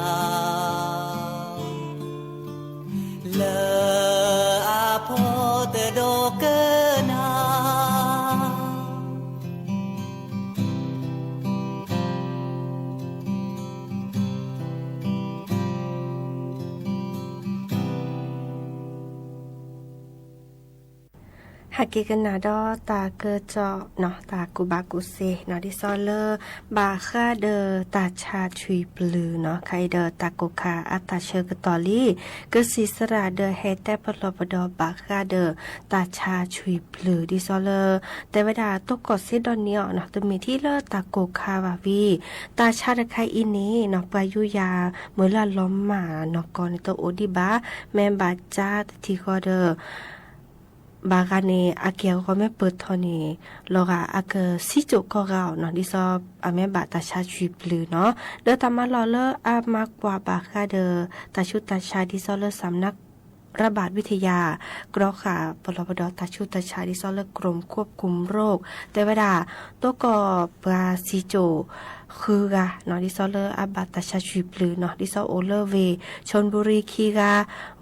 လၢအဖိတဒိကနၣ် ဟဲက့ၤကနၣ်ဒီးတၢ်ကစီၣ်နီၤ တၢ်ကူၣ်ဘၣ်ကူၣ်သ့နီၤ ဒ်သိးလၢ ဘၣ်ဃးဒီးတၢ်ဆါဆွံပျုၢ်နီၤ ခဲအံၤဒီးတၢ်ကိၢ်ခါအတၢ်ဆၢကတီၢ်လံ ကစံးစရၣ်ဒီးဟဲတဲပလီၢ်ပဒီဘၣ်ဃးဒီးတၢ်ဆါဆွံပျုၢ် ဒ်သိးလၢ တဲဝဲဒၣ်တိၢ်ကီၢ်စ့ဒီးန့ၣ်အီၤနီၤ တမ့ၢ်ထဲလၢတၢ်ကိၢ်ခါဘၣ်ဝံၤ တၢ်ဆါတခါအံၤန့ၣ်နီၤ ပှၤယူယၤမုၢ်လၢ်လီၤမၢ်နီၢ်ကီၢ်န့ၣ်တအိၣ်ဒံးဘၣ် မ့ၢ်ဘၣ်ကၠါတထံၣ်ဃီဒီး ဘၣ်ဂၤန့ၣ် အက့ၢ်အဂီၤမ့ၢ်ပၢၢ်ထီၣ်န့ၣ် လီၤဂာ်အကစံၣ်စိးကီၢ်ဂၤအီၤနီၤ ဒ်သိးအမ့ၢ်ဘၣ်တၢ်ဆါဆွံပျုၢ်နီၤ ဒီးတၢ်မၤလီၢ်လၢအမၤကွၢ်ဘၣ်ဃးဒီး တၢ်ဆူးတၢ်ဆါဒ်သိးလၢ စၣ်မနါ ရဘၣ်ဝံထယၤ ကြီဃာ်ပလီၢ်ပဒီတၢ်ဆူးတၢ်ဆါဒ်သိးလၢ กรมควบคุมโรค တဲဝဲဒၣ် တိၢ်ကီၢ်ပှၤစံၣ်စိး ဃုဂၤနီၤ ဒ်သိးလၢအဘၣ်တၢ်ဆါဆွံပျုၢ်နီၤ ဒ်သိးအိၣ်လၢဝ့ၢ် ชลบุรี ခံဂၤ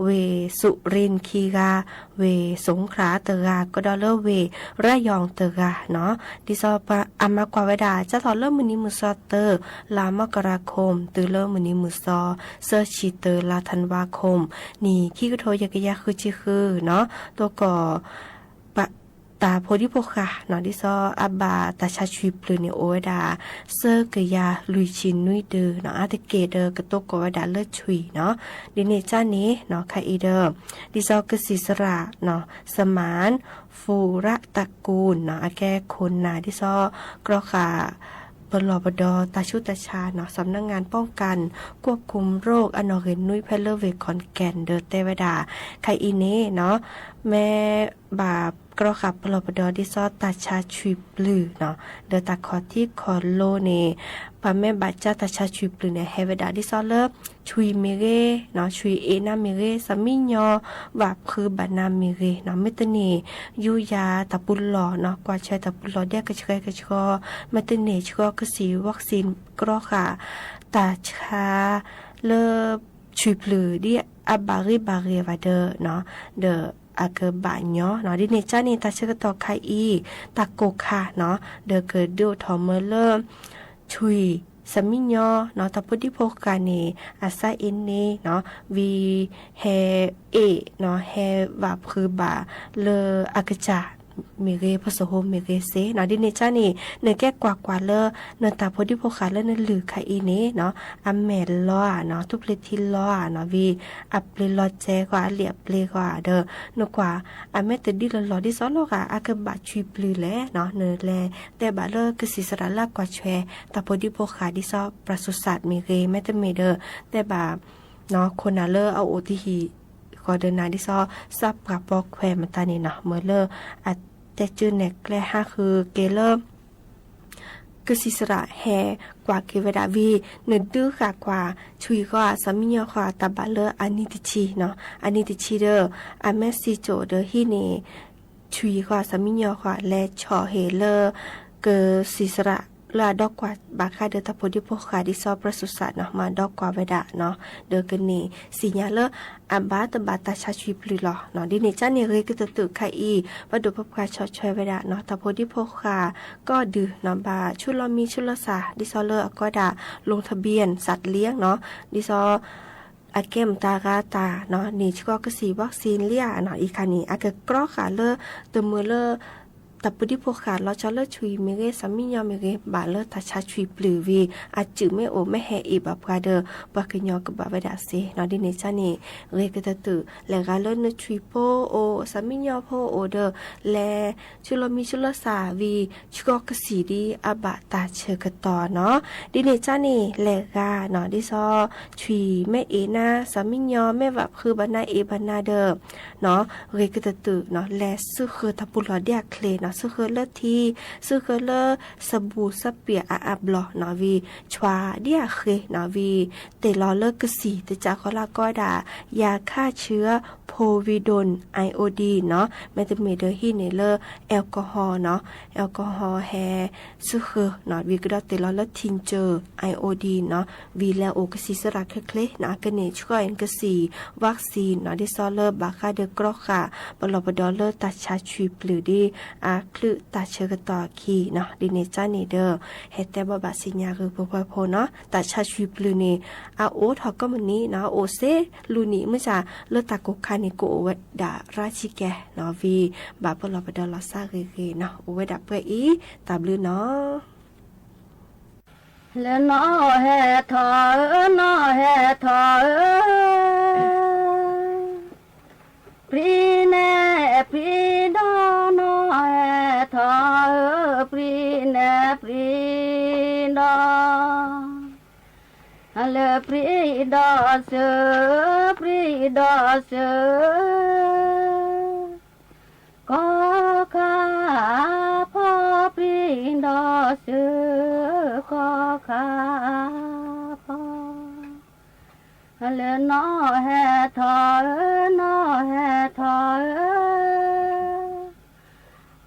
ဝ့ၢ် สุรินทร์ ခံဂၤ ဝ့ၢ် สงขลา တဂၤ ကဒီးလၢဝ့ၢ် ระยอง တဂၤနီၤ ဒ်သိးအမၤကွၢ်ဝဲဒၣ် စးထီၣ်လၢမုၢ်နံၤမုၢ်သီတၢ လါမကရၤခိၣ် တုၤလၢမုၢ်နံၤမုၢ်သီ သၢဆံတၢ လါ ธันวาคม နံၣ်ခံကထိယဲၢ်ကယၤဃုဆံဃုနီၤ တိၢ်ကီၢ် တၢ်ဖိဒံဖိဃာ်နီၤ ဒ်သိးအဘၣ်တၢ်ဆါဆွံပျုၢ်န့ၣ်အိၣ်ဝဲဒၣ် သၢကယၤလွံၢ်ဆံနွံဒုနီၤ အါတက့ၢ်ဒီးကတိၢ်ကီၢ်ဝဲဒၣ်လၢဆွံနီၤ ဒ်န့ၣ်ကၠၢန့ၣ်နီၤ ခဲအံၤဒီး ဒ်သိးကစံးစရၣ်နီၤ สมาน ฟูระตระกูลနီၤ အကဲခိၣ်နၢ် ဒ်သိးကြီဃာ် ပလီၢ်ပဒီတၢ်ဆူးတၢ်ဆါနီၤ สำนักงานป้องกันควบคุมโรค အနီၣ်ဂံၢ်နွံဖဲလၢဝ့ၢ် ขอนแก่น ဒီးတဲဝဲဒၣ် ခဲအံၤန့ၣ်နီၤ မ့ၢ်ဘၣ်ကြီဃာ်ပလီၢ်ပဒီဒ်သိးတၢ်ဆါဆွံပျုၢ်နီၤ ဒီးတၢ်ခီၣ်ထံးခီၣ်လိၤန့ၣ် ပှၤမ့ၢ်ဘၣ်ကၠါတၢ်ဆါဆွံပျုၢ်န့ၣ် ဟဲဝဲဒၣ်ဒ်သိးလၢ ဆွံမ့ၢ်ဂ့ၤနီၤ ဆွံအ့ၣ်နၤမ့ၢ်ဂ့ၤ သမံညီ ဘၣ်ဖုးဘၣ်နၤမ့ၢ်ဂ့ၤနီၤ မ့ၢ်တန့ၢ် ယူယၤတၢ်ပူၤလီၢ်နီၤ ကွၢ်ဆၢတၢ်ပူၤလီၢ်ဒဲကဆှဲကဆှီ မ့ၢ်တန့ၢ်ဆှီကစံၣ် วัคซีน ကြီဃာ် တၢ်ဆါ လၢ ဆွံပျုၢ်ဒ်အဘၣ်ဂ့ၤဘၣ်ဂ့ၤဘၣ်ဒီးနီၤ ဒီးအကဘၣ်ညီနီၤ ဒ်န့ၣ်ကၠၢန့ၣ် တၢ်ဆၢကတီၢ်ခါအံၤ တၢ်ကိၢ်ခါနီၤ ဒီးကဒုးအိၣ်ထီၣ်မၢလၢ ဆွံ သမံညီနီၤ တၢ်ဖိဒံဖိဃာ်န့ၣ် အစါအ့န့နီၤ ဝံၤ ဟဲအ့ၣ်နီၤ ဟဲဘၣ်ဖုးဘၣ်လၢအကစၢ် မ့ၢ်ဂ့ၤ ဖီစိဟိမ့ၢ်ဂ့ၤစ့နီၤ. ဒ်န့ၣ်ကါန့ၣ် နကဲကွၢ်ကွၢ်လၢ နတၢ်ဖိဒံဖိဃာ်လၢနလုၢ်ခါအံၤန့ၣ်နီၤ အမဲာ်လီဧါနီၤ ထူၣ်ဖျ့ထံလီဧါနီၤ ဝံၤအပျ့ၤလီၤစဲကီး အလံာ်အပျ့ၤကီးဒီး နကွၢ် အမဲာ်တဒ်လီၤလီၤဒ်သိးလီၤဂာ် အကဘၣ်ဆွံပျုၤလဲၣ်နီၤ. နလဲၤတဲဘၣ်လၢကစံးစရၣ်လၢအကွၢ်ဆွဲ တၢ်ဖိဒံဖိဃာ်ဒ်သိး ပှၤစူၤစးမ့ၢ်ဂ့ၤ မ့တမ့ၢ်ဒီး တဲဘၣ် ခိၣ်နၢ်လၢအအိၣ်တဟံၣ်ဃီဒီးနၤဒ်သိး စးပှၢ်ပိာ်ခွဲးမတၤန့ၣ်နီၤ မ့ၢ်လၢအတဲကၢနဲၣ်ကျဲဟးဃုာ်က့ၤလၢ ကစံးစရၣ်ဟဲကွၢ်က့ၤဝဲဒၣ်ဝံၤ နဒုးဃာ်ကွၢ် ဆွံဃီဧါ စးမံညီဃီဧါ တၢ်ဘၣ်လၢအနံၤတဆံနီၤ အနံၤတဆံဒီး အမဲာ်စံၣ်ကၠိၣ်ဒီးဟံးန့ၢ် ဆွံဃီဧါ စးမံညီဃီဧါ လဲၤဆီၣ်ဟ့ၣ်လၢ ကစံးစရၣ်လၢအဒီကွၢ်ဘၣ်ဃးဒီးတၢ်ဖိဒံဖိဃာ်ဒ်သိး ပှၤစူၤစးနီၤ မၤဒီကွၢ်ဝဲဒၣ်နီၤ ဒီးကန့ၢ်စံၣ်ညါလၢ အဘၣ်တဘၣ်တၢ်ဆါဆွံပျုၤလီၤနီၤ. ဒ်န့ၣ်ကါန့ၣ် ဂ့ၤကတၢၢ်တုာ်ခါအံၤ ပှၤဒိၣ်ပပှၢ်ဆီၣ်ထွဲဝဲဒၣ်နီၤ တၢ်ဖိဒံဖိဃာ် ကီၢ်ဒုးနီၤ ဘၣ်ဆူၣ်လီၤမံဆူၣ်လီၤစၢ် ဒ်သိးလၢအကိးဒၣ် ลงทะเบียนสัตว์เลี้ยงနီၤ ဒ်သိး အကဲမတၤဂၤတၢ်နီၤ န့ၢ်ဆှီကစံၣ် vaccine လံဧါနီၤ အံၤခါန့ၣ် အကကြီဃာ်လၢ တမုာ်လၢ တၢ်ဖိဒံဖိဃာ်လီၤဆီလၢဆွံမ့ၢ်ဂ့ၤ စးမံညီမ့ၢ်ဂ့ၤ ဘၣ်လၢတၢ်ဆါဆွံပျုၤဝံၤ အစုၣ်မ့ၢ်အိၣ်မ့ၢ်ဟဲအ့ၣ်ဘၣ်ပှၤဒီး ပှၤကညီကဘၣ်ဝဲဒၣ်စ့နီၤ. ဒ်န့ၣ်ကါန့ၣ် ဂ့ၤကတၢၢ်တုာ် လဲၤဂၤလၢနဆွံဖိအိၣ် စးမံညီဖိအိၣ်ဒီး လဲၤ ဆူၣ်လီၤမံဆူၣ်လီၤစၢ်ဝံၤ ဆှီကစံၣ်ဒ်အဘၣ်တၢ်ဆၢကတီၢ်နီၤ. ဒ်န့ၣ်ကါန့ၣ် လဲၤဂၤနီၤ ဒ်သိး ဆွံမ့ၢ်အ့ၣ်နၤ စးမံညီမ့ၢ်ဘၣ်ဖုးဘၣ်နၤအ့ၣ်ဘၣ်နၤဒီး နီၤ ဂ့ၤကတၢၢ်တုာ်နီၤ လဲၤစုဃၢၤတၢ်ပူၤလီၢ်ဒ်အချ့နီၤ စုဃၢၤလၢထံ စုဃၢၤလၢ စဘူၤစပံးအအါဘျီနီၤ ဝံၤ ဆွံဒ်အဃ့နီၤ ဝံၤ တ့ၢ်လီၤလၢကစံၣ် တစးဃီလၢအကိးဒၣ် ယၤခၣ်ဆၢ povidone iodine နီၤ မ့တမ့ၢ်ဒီး ဟံးန့ၢ်လၢ alcohol နီၤ alcohol ဟဲ စုဃၢၤနီၤ ဝံၤကဒီးတ့ၢ်လီၤလၢ tincture iodine နီၤ ဝံၤလဲၤအိၣ်ကစံးစရၣ်ချ့ချ့နီၤ အကန့ၢ်ဆှီအံၤကစံၣ် vaccine နီၤ ဒ်သိးလၢဘၣ်ဃးဒီးကြီဃာ် ပလီၢ်ပဒီလၢတၢ်ဆါဆွံပျုၤဒ် အချုးတၢ်ဆၢကတီၢ်အခံနီၤ ဒ်န့ၣ်ကါန့ၣ်ဒီး ဟဲတဲဘၣ်ဘၣ်စံၣ်ညါဂ့ၤပှဲၤပှဲၤဖိနီၤ တၢ်ဆါဆွံပျုၤန့ၣ် အအိၣ်ထီၣ်ကိးမုၢ်နံၤနီၤ အိၣ်စ့လူၤနံၤ မုၢ်ဆါလၢတၢ်ကိၢ်ခါန့ၣ် ကအိၣ်ဝဲဒၣ်ရါဆံကဲနီၤ ဝံၤဘၣ်ပလီၢ်ပဒီလီၤစၢ်ဂ့ၤဂ့ၤနီၤ အိၣ်ဝဲဒၣ်ပှဲၤအံၤ တၢ်ဘျုးနီၤ လၢနီၢ်ဟဲထီၣ်ဧၢ နီၢ်ဟဲထီၣ်ဧၢ, ပြံနဲၣ်ပြံဒီ နီၢ်ဟဲထီၣ်ဧၢ, ပြံနဲၣ်ပြံဒီ, လၢပြံဒီစု, ပြံဒီစု ကီၢ်ခါဖီ ပြံဒီစု ကီၢ်ခါဖီ, လၢနီၢ်ဟဲထီၣ်ဧၢ, နီၢ်ဟဲထီၣ်ဧ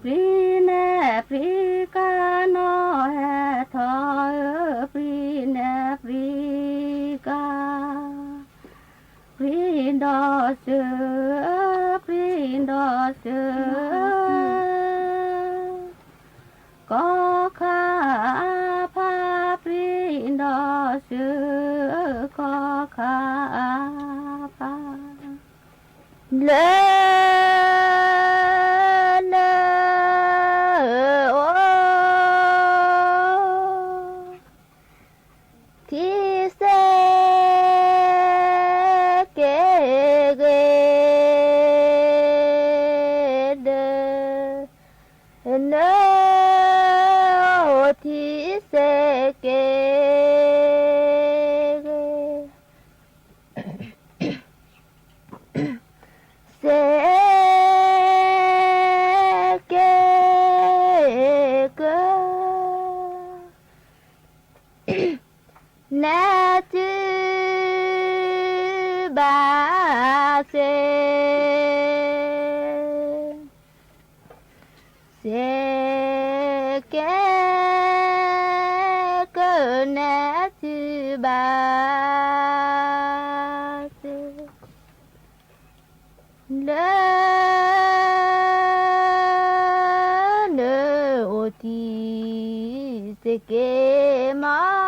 ၢ, ပြံနဲၣ်ပြံကါ နီၢ်ဟဲထီၣ်ဧၢ, ပြံနဲၣ်ပြံကါ ပြံဒီစု, ပြံဒီစု ကီၢ်ခါဖါ, ပြံဒီစု ကီၢ်ခါဖါ, လၢ လၢ အိၣ် ထံစဲကဲဂ့ၤဒီး, နအိၣ်ထံစဲကဲဂ့ၤ စဲကဲက နဲၣ်စုဘၣ်စ့, စဲကဲကနဲၣ်စုဘၣ်စ့ လၢ နအိၣ်ထံစဲကဲမး,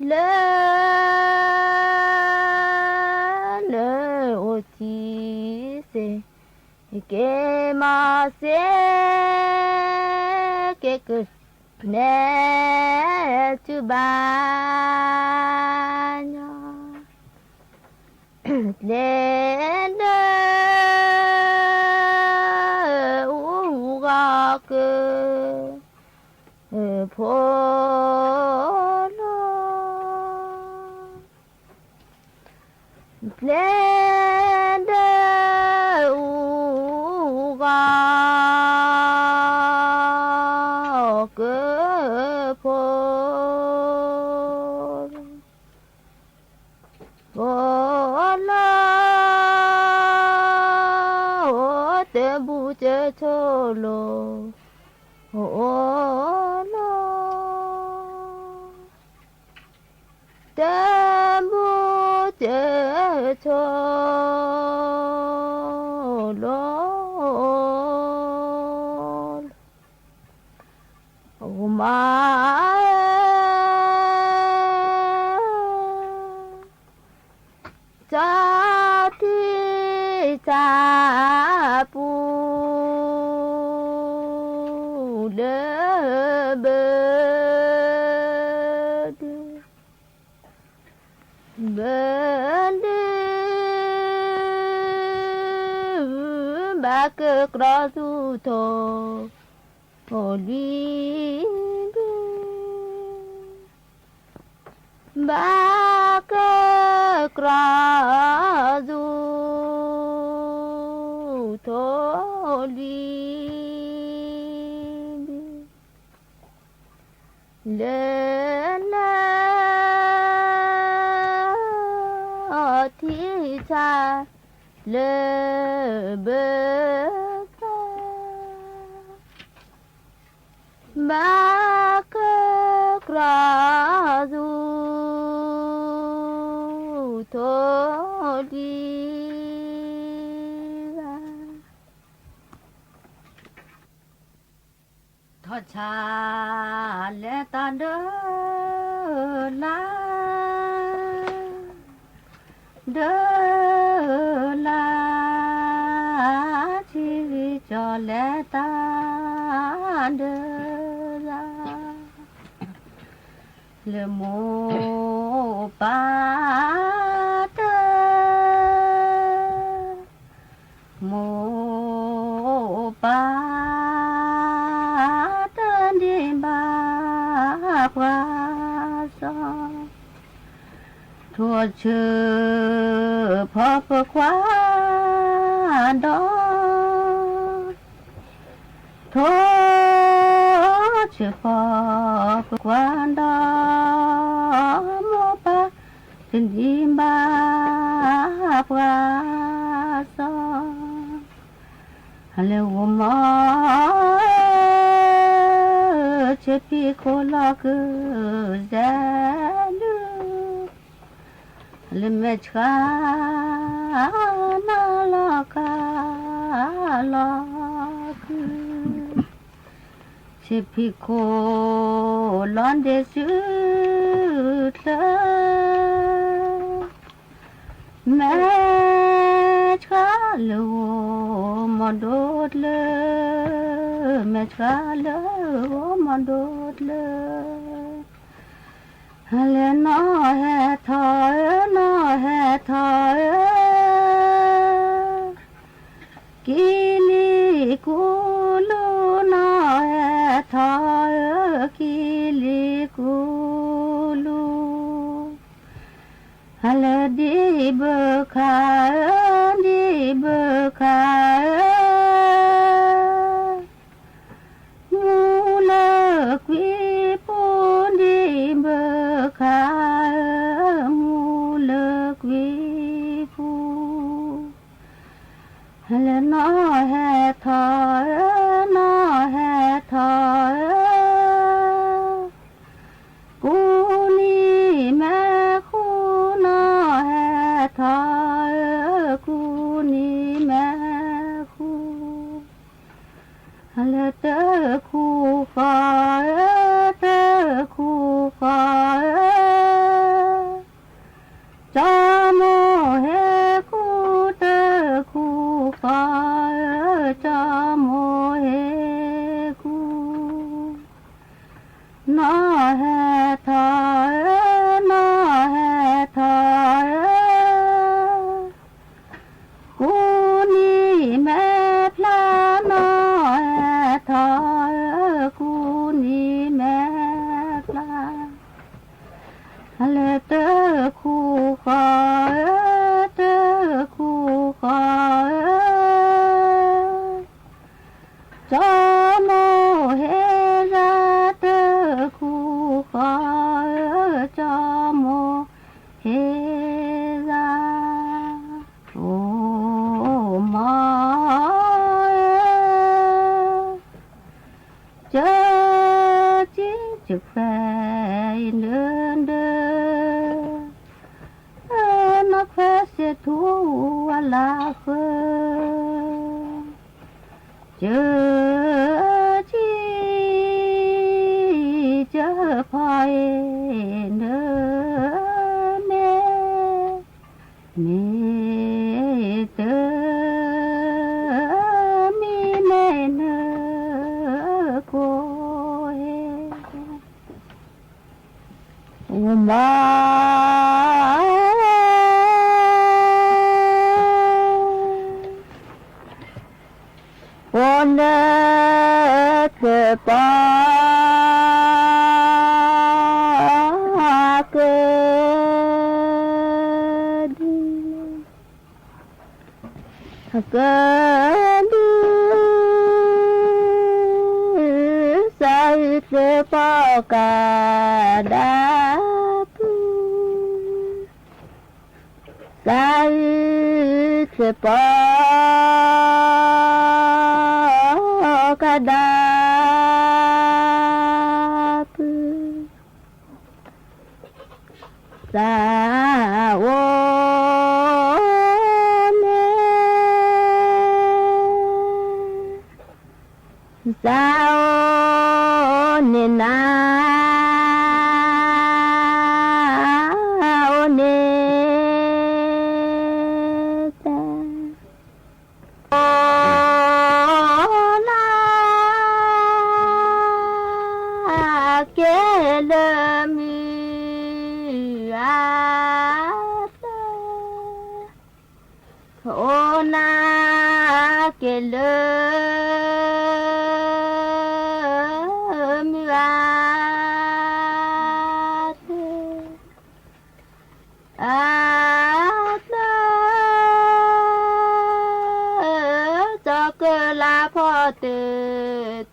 လၢ နအိၣ်ထံ က့ၤမၤစ့, က့ၤကနဲၣ် စုဘၣ်ညီ, ကျဲဒီး အူဂီၤက ဖိလီၤ, ကျဲဒီး အူဂီၤက ဖိ ဖိလီၤ, တဘူးကဆိလိၤ လီၤ, တဘူးကဆိလိၤ မါ တၢ်ထံၣ်တၢ်ပူၤ လၢဘၢဒုး ဘၢဒုး ဘၣ်ကကြၢးသူၣ်ထီၣ် လွံၢ်ဘ့ၣ်, ဘၣ်ကကြၢးသူၣ်ထီၣ် လွံၢ်ဘ့ၣ်, လၢလၢ ထံၣ်တၢ် လၢဘၢသၣ် ဘၣ်ကကြၢးသူၣ် ထီၣ်လံဘၣ်, ထီၣ်ဆါလဲၤတၢ်ဒၢလၢ် ဒၢလၢ်, ထံဂ့ၤကၠီၤလဲၤတၢ်ဒၢလၢ်, လၢမိၢ်ပၢ်တၢ် မိၢ်ပၢ်တၢ်ဒံးဘၣ်ပှၤစီၤ, ထိၣ်ဆၢဖီပကွၢ်ဒီး ထိၣ်ဆၢဖီပကွၢ်ဒီး မိၢ်ပၢ်တၢ်ဒံးဘၣ်ပှၤစီၤ, လဲၤဂီၤမီၢ် ဆ့ဖံးခိၣ်လီၤကစဲးဒုး လၢမဲာ်ဆှး နၤလီၤကါလီၤကု, ဆ့ဖံးခိၣ်လီၤဒ့စုချၢ မဲာ်ဆှးလၢဂီၤမီၢ်ဒိၣ်ကျၢၤ, မဲာ်ဆှးလၢဂီၤမီၢ်ဒိၣ်ကျၢၤ, လဲၤနီၢ်ဟဲထီၣ်ဧၢ နီၢ်ဟဲထီၣ်ဧၢ, ကံလံၤကူလူ နီၢ်ဟဲထီၣ်ဧၢ, ကံလံၤကူလူ လဲၤဒံးဘၢခါဧၢ, ဒံးဘၢခါဧၢ, မူလၢကွံာ်ပူၤ ဒံးဘၢခါဧၢ, မူလၢကွံာ်ပူၤ လဲၤနီၢ်ဟဲထီၣ်ဧၢ, နီၢ်ဟဲထီၣ်ဧၢ, ကူနံၤမဲာ်ဃူ နီၢ်ဟဲထီၣ်ဧၢ, ကူနံၤမဲာ်ဃူ လဲၤတၢ်ခူဃီဧၢ, တၢ်ခူဃီဧၢ, ကၠီမိၢ်ဟဲဃူ တၢ်ခူဃီဧၢ ကၠၢကံကခွဲးအံၤနၢဒၢ, နီၢ်ခွဲးစ့ၣ်ထူဝါလၢဃၢၤ, ကၠၢကံ ကၠၢဖီအံၤနၢမ့ၢ်, မ့ၢ်တၢ် မံမ့ၢ်နၢကိၣ်ဟဲ, ဝမါ ပနၢ်သပှၢ်ကဒု, ကဒု, စးအုးသပှၢ်ကဒါပူၤ, စးအုးသပှၢ်ကဒါပူၤ, စးအိၣ်န့ၣ်, စးအိၣ်န့ၣ်နၤ, အိၣ်န့ၣ်တၢ် အိၣ်နၤ က့ၤလၢမုၢ်အါတၢ်, အိၣ်နၤ က့ၤလၢ မုၢ်အါတၢ် အါတၢ်, ကၠီကလါဖီတ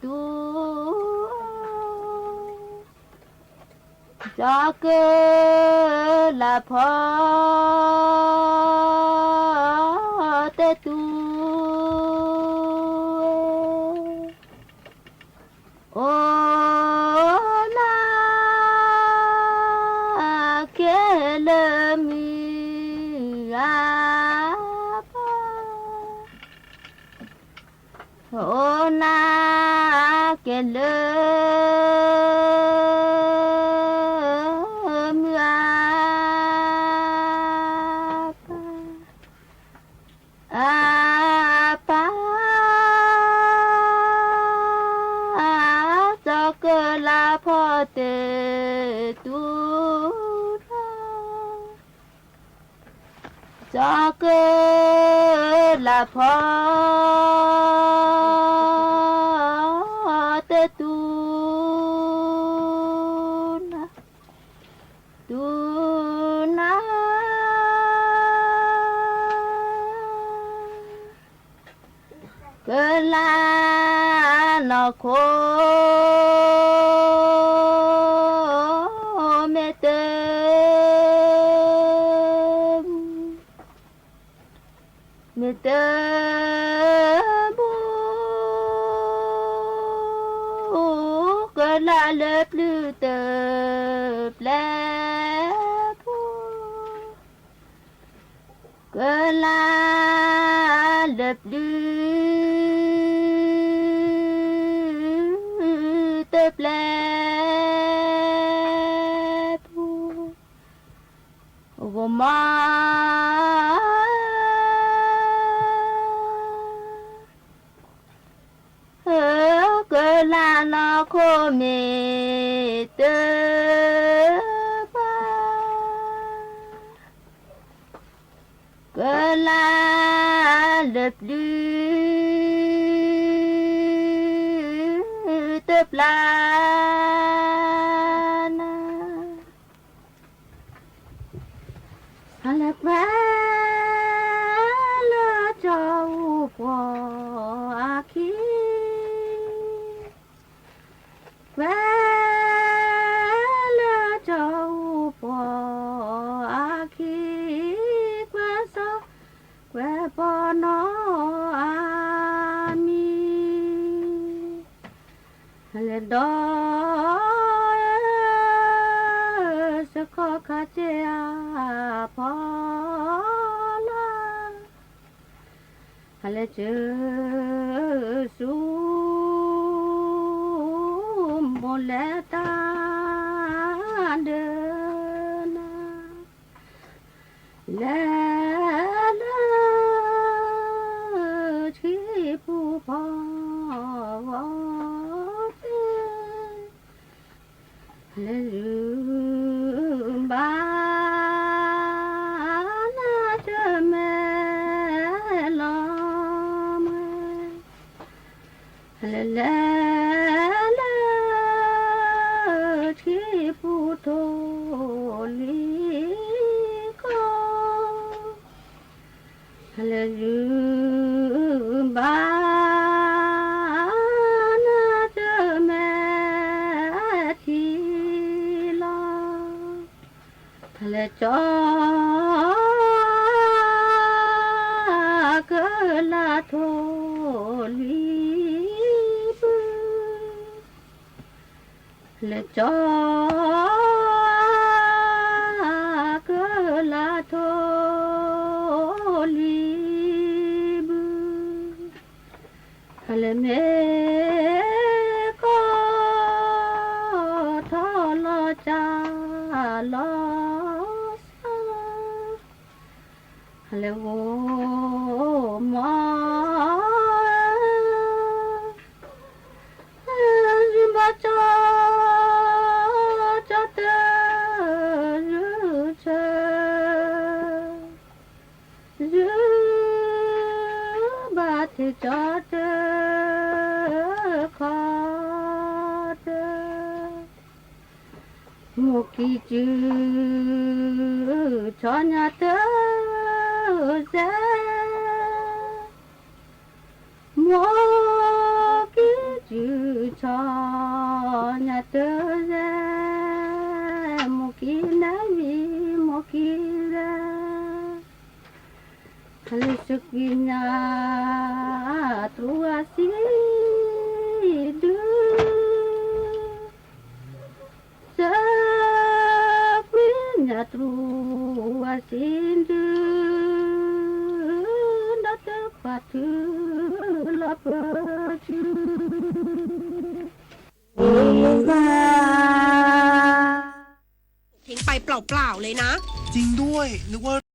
တူၢ်, ကၠီကလါဖီတတူၢ်, အိၣ်နၤ က့ၤလၢမုၢ်အါပၢ်, အိၣ်နၤ က့ၤလၢ မုၢ်အါပၢ် အါပၢ်, ကၠီကလါဖီတတူၢ်လီၤ, ကၠီကလါဖီတတူၢ်လီၤ, တူၢ်လီၤ ကလါနီၢ်ခိ မ့ၢ်တၢ် မ့ၢ်တၢ်ဘူၣ် ကလါလၢပျုၢ်တပျဲၢ်ပူၤ, ကလါလၢပျုၢ်တပျဲၢ်ပူၤ, ဂီၤမး ကလါနီၢ်ခိမ့ၢ်တၢ်ပၢ်, ကလါလၢပျုၢ်တပျၢ်နၤ ဟါလၢကွဲလၢကၠီအူပှီၢ်အခံ, ကွဲလၢကၠီအူပှီၢ်အခံ, ကွဲစီကွဲပီနီၢ်အါမံၤ, လဲၤဒီး စခီခါစ့အဖီလာ် ဟဲလဲၤစၢၤဆူ မိၢ်လဲၤတၢ်ဒၢနၤ လဲၤလၢ ဆံပူၤဖီဂီၤသ့ၣ် လဲၤယုၤဘၣ် နၤတမဲလီၤမွဲ လဲၤလဲၤလၢ ထံပူၤထိၣ်လွံၢ်ကီၢ် လဲၤယုၤဘၣ် နၤတမဲထံလီၤ လဲၤကၠီ ကလၤထိၣ်လွံၢ်ဘု လဲၤကၠီ ကလၤထိၣ်လွံၢ်ဘု လဲၤမ့ၢ်ကီၢ်ထီၣ်လီၤကၢ်လီၤဆၢ လဲၤဂိၢ်မီ ယုၤဘၣ်ကၠီ ကၠီတၢ ယုၤဆၢ ယုၤဘၣ်ထံးကၠီတၢ ခီတၢ မိၢ်ကံၢ်စု ဆီညါတၢ်စဲ မိၢ်ကံၢ်စု ဆီညါတၢ်စဲ မိၢ်ကံၢ်နဲဝံၤ မိၢ်ကံၢ်စဲ လဲၤစကွံာ်ညါ တြူအဆံဒု စကွံာ်ညါတြူအဆံဒု ဒီးတပာ်ထုလီၤပၢဆူ ဘၣ် ทิ้งไปเปล่าๆเลยนะ จริงด้วย นึกว่า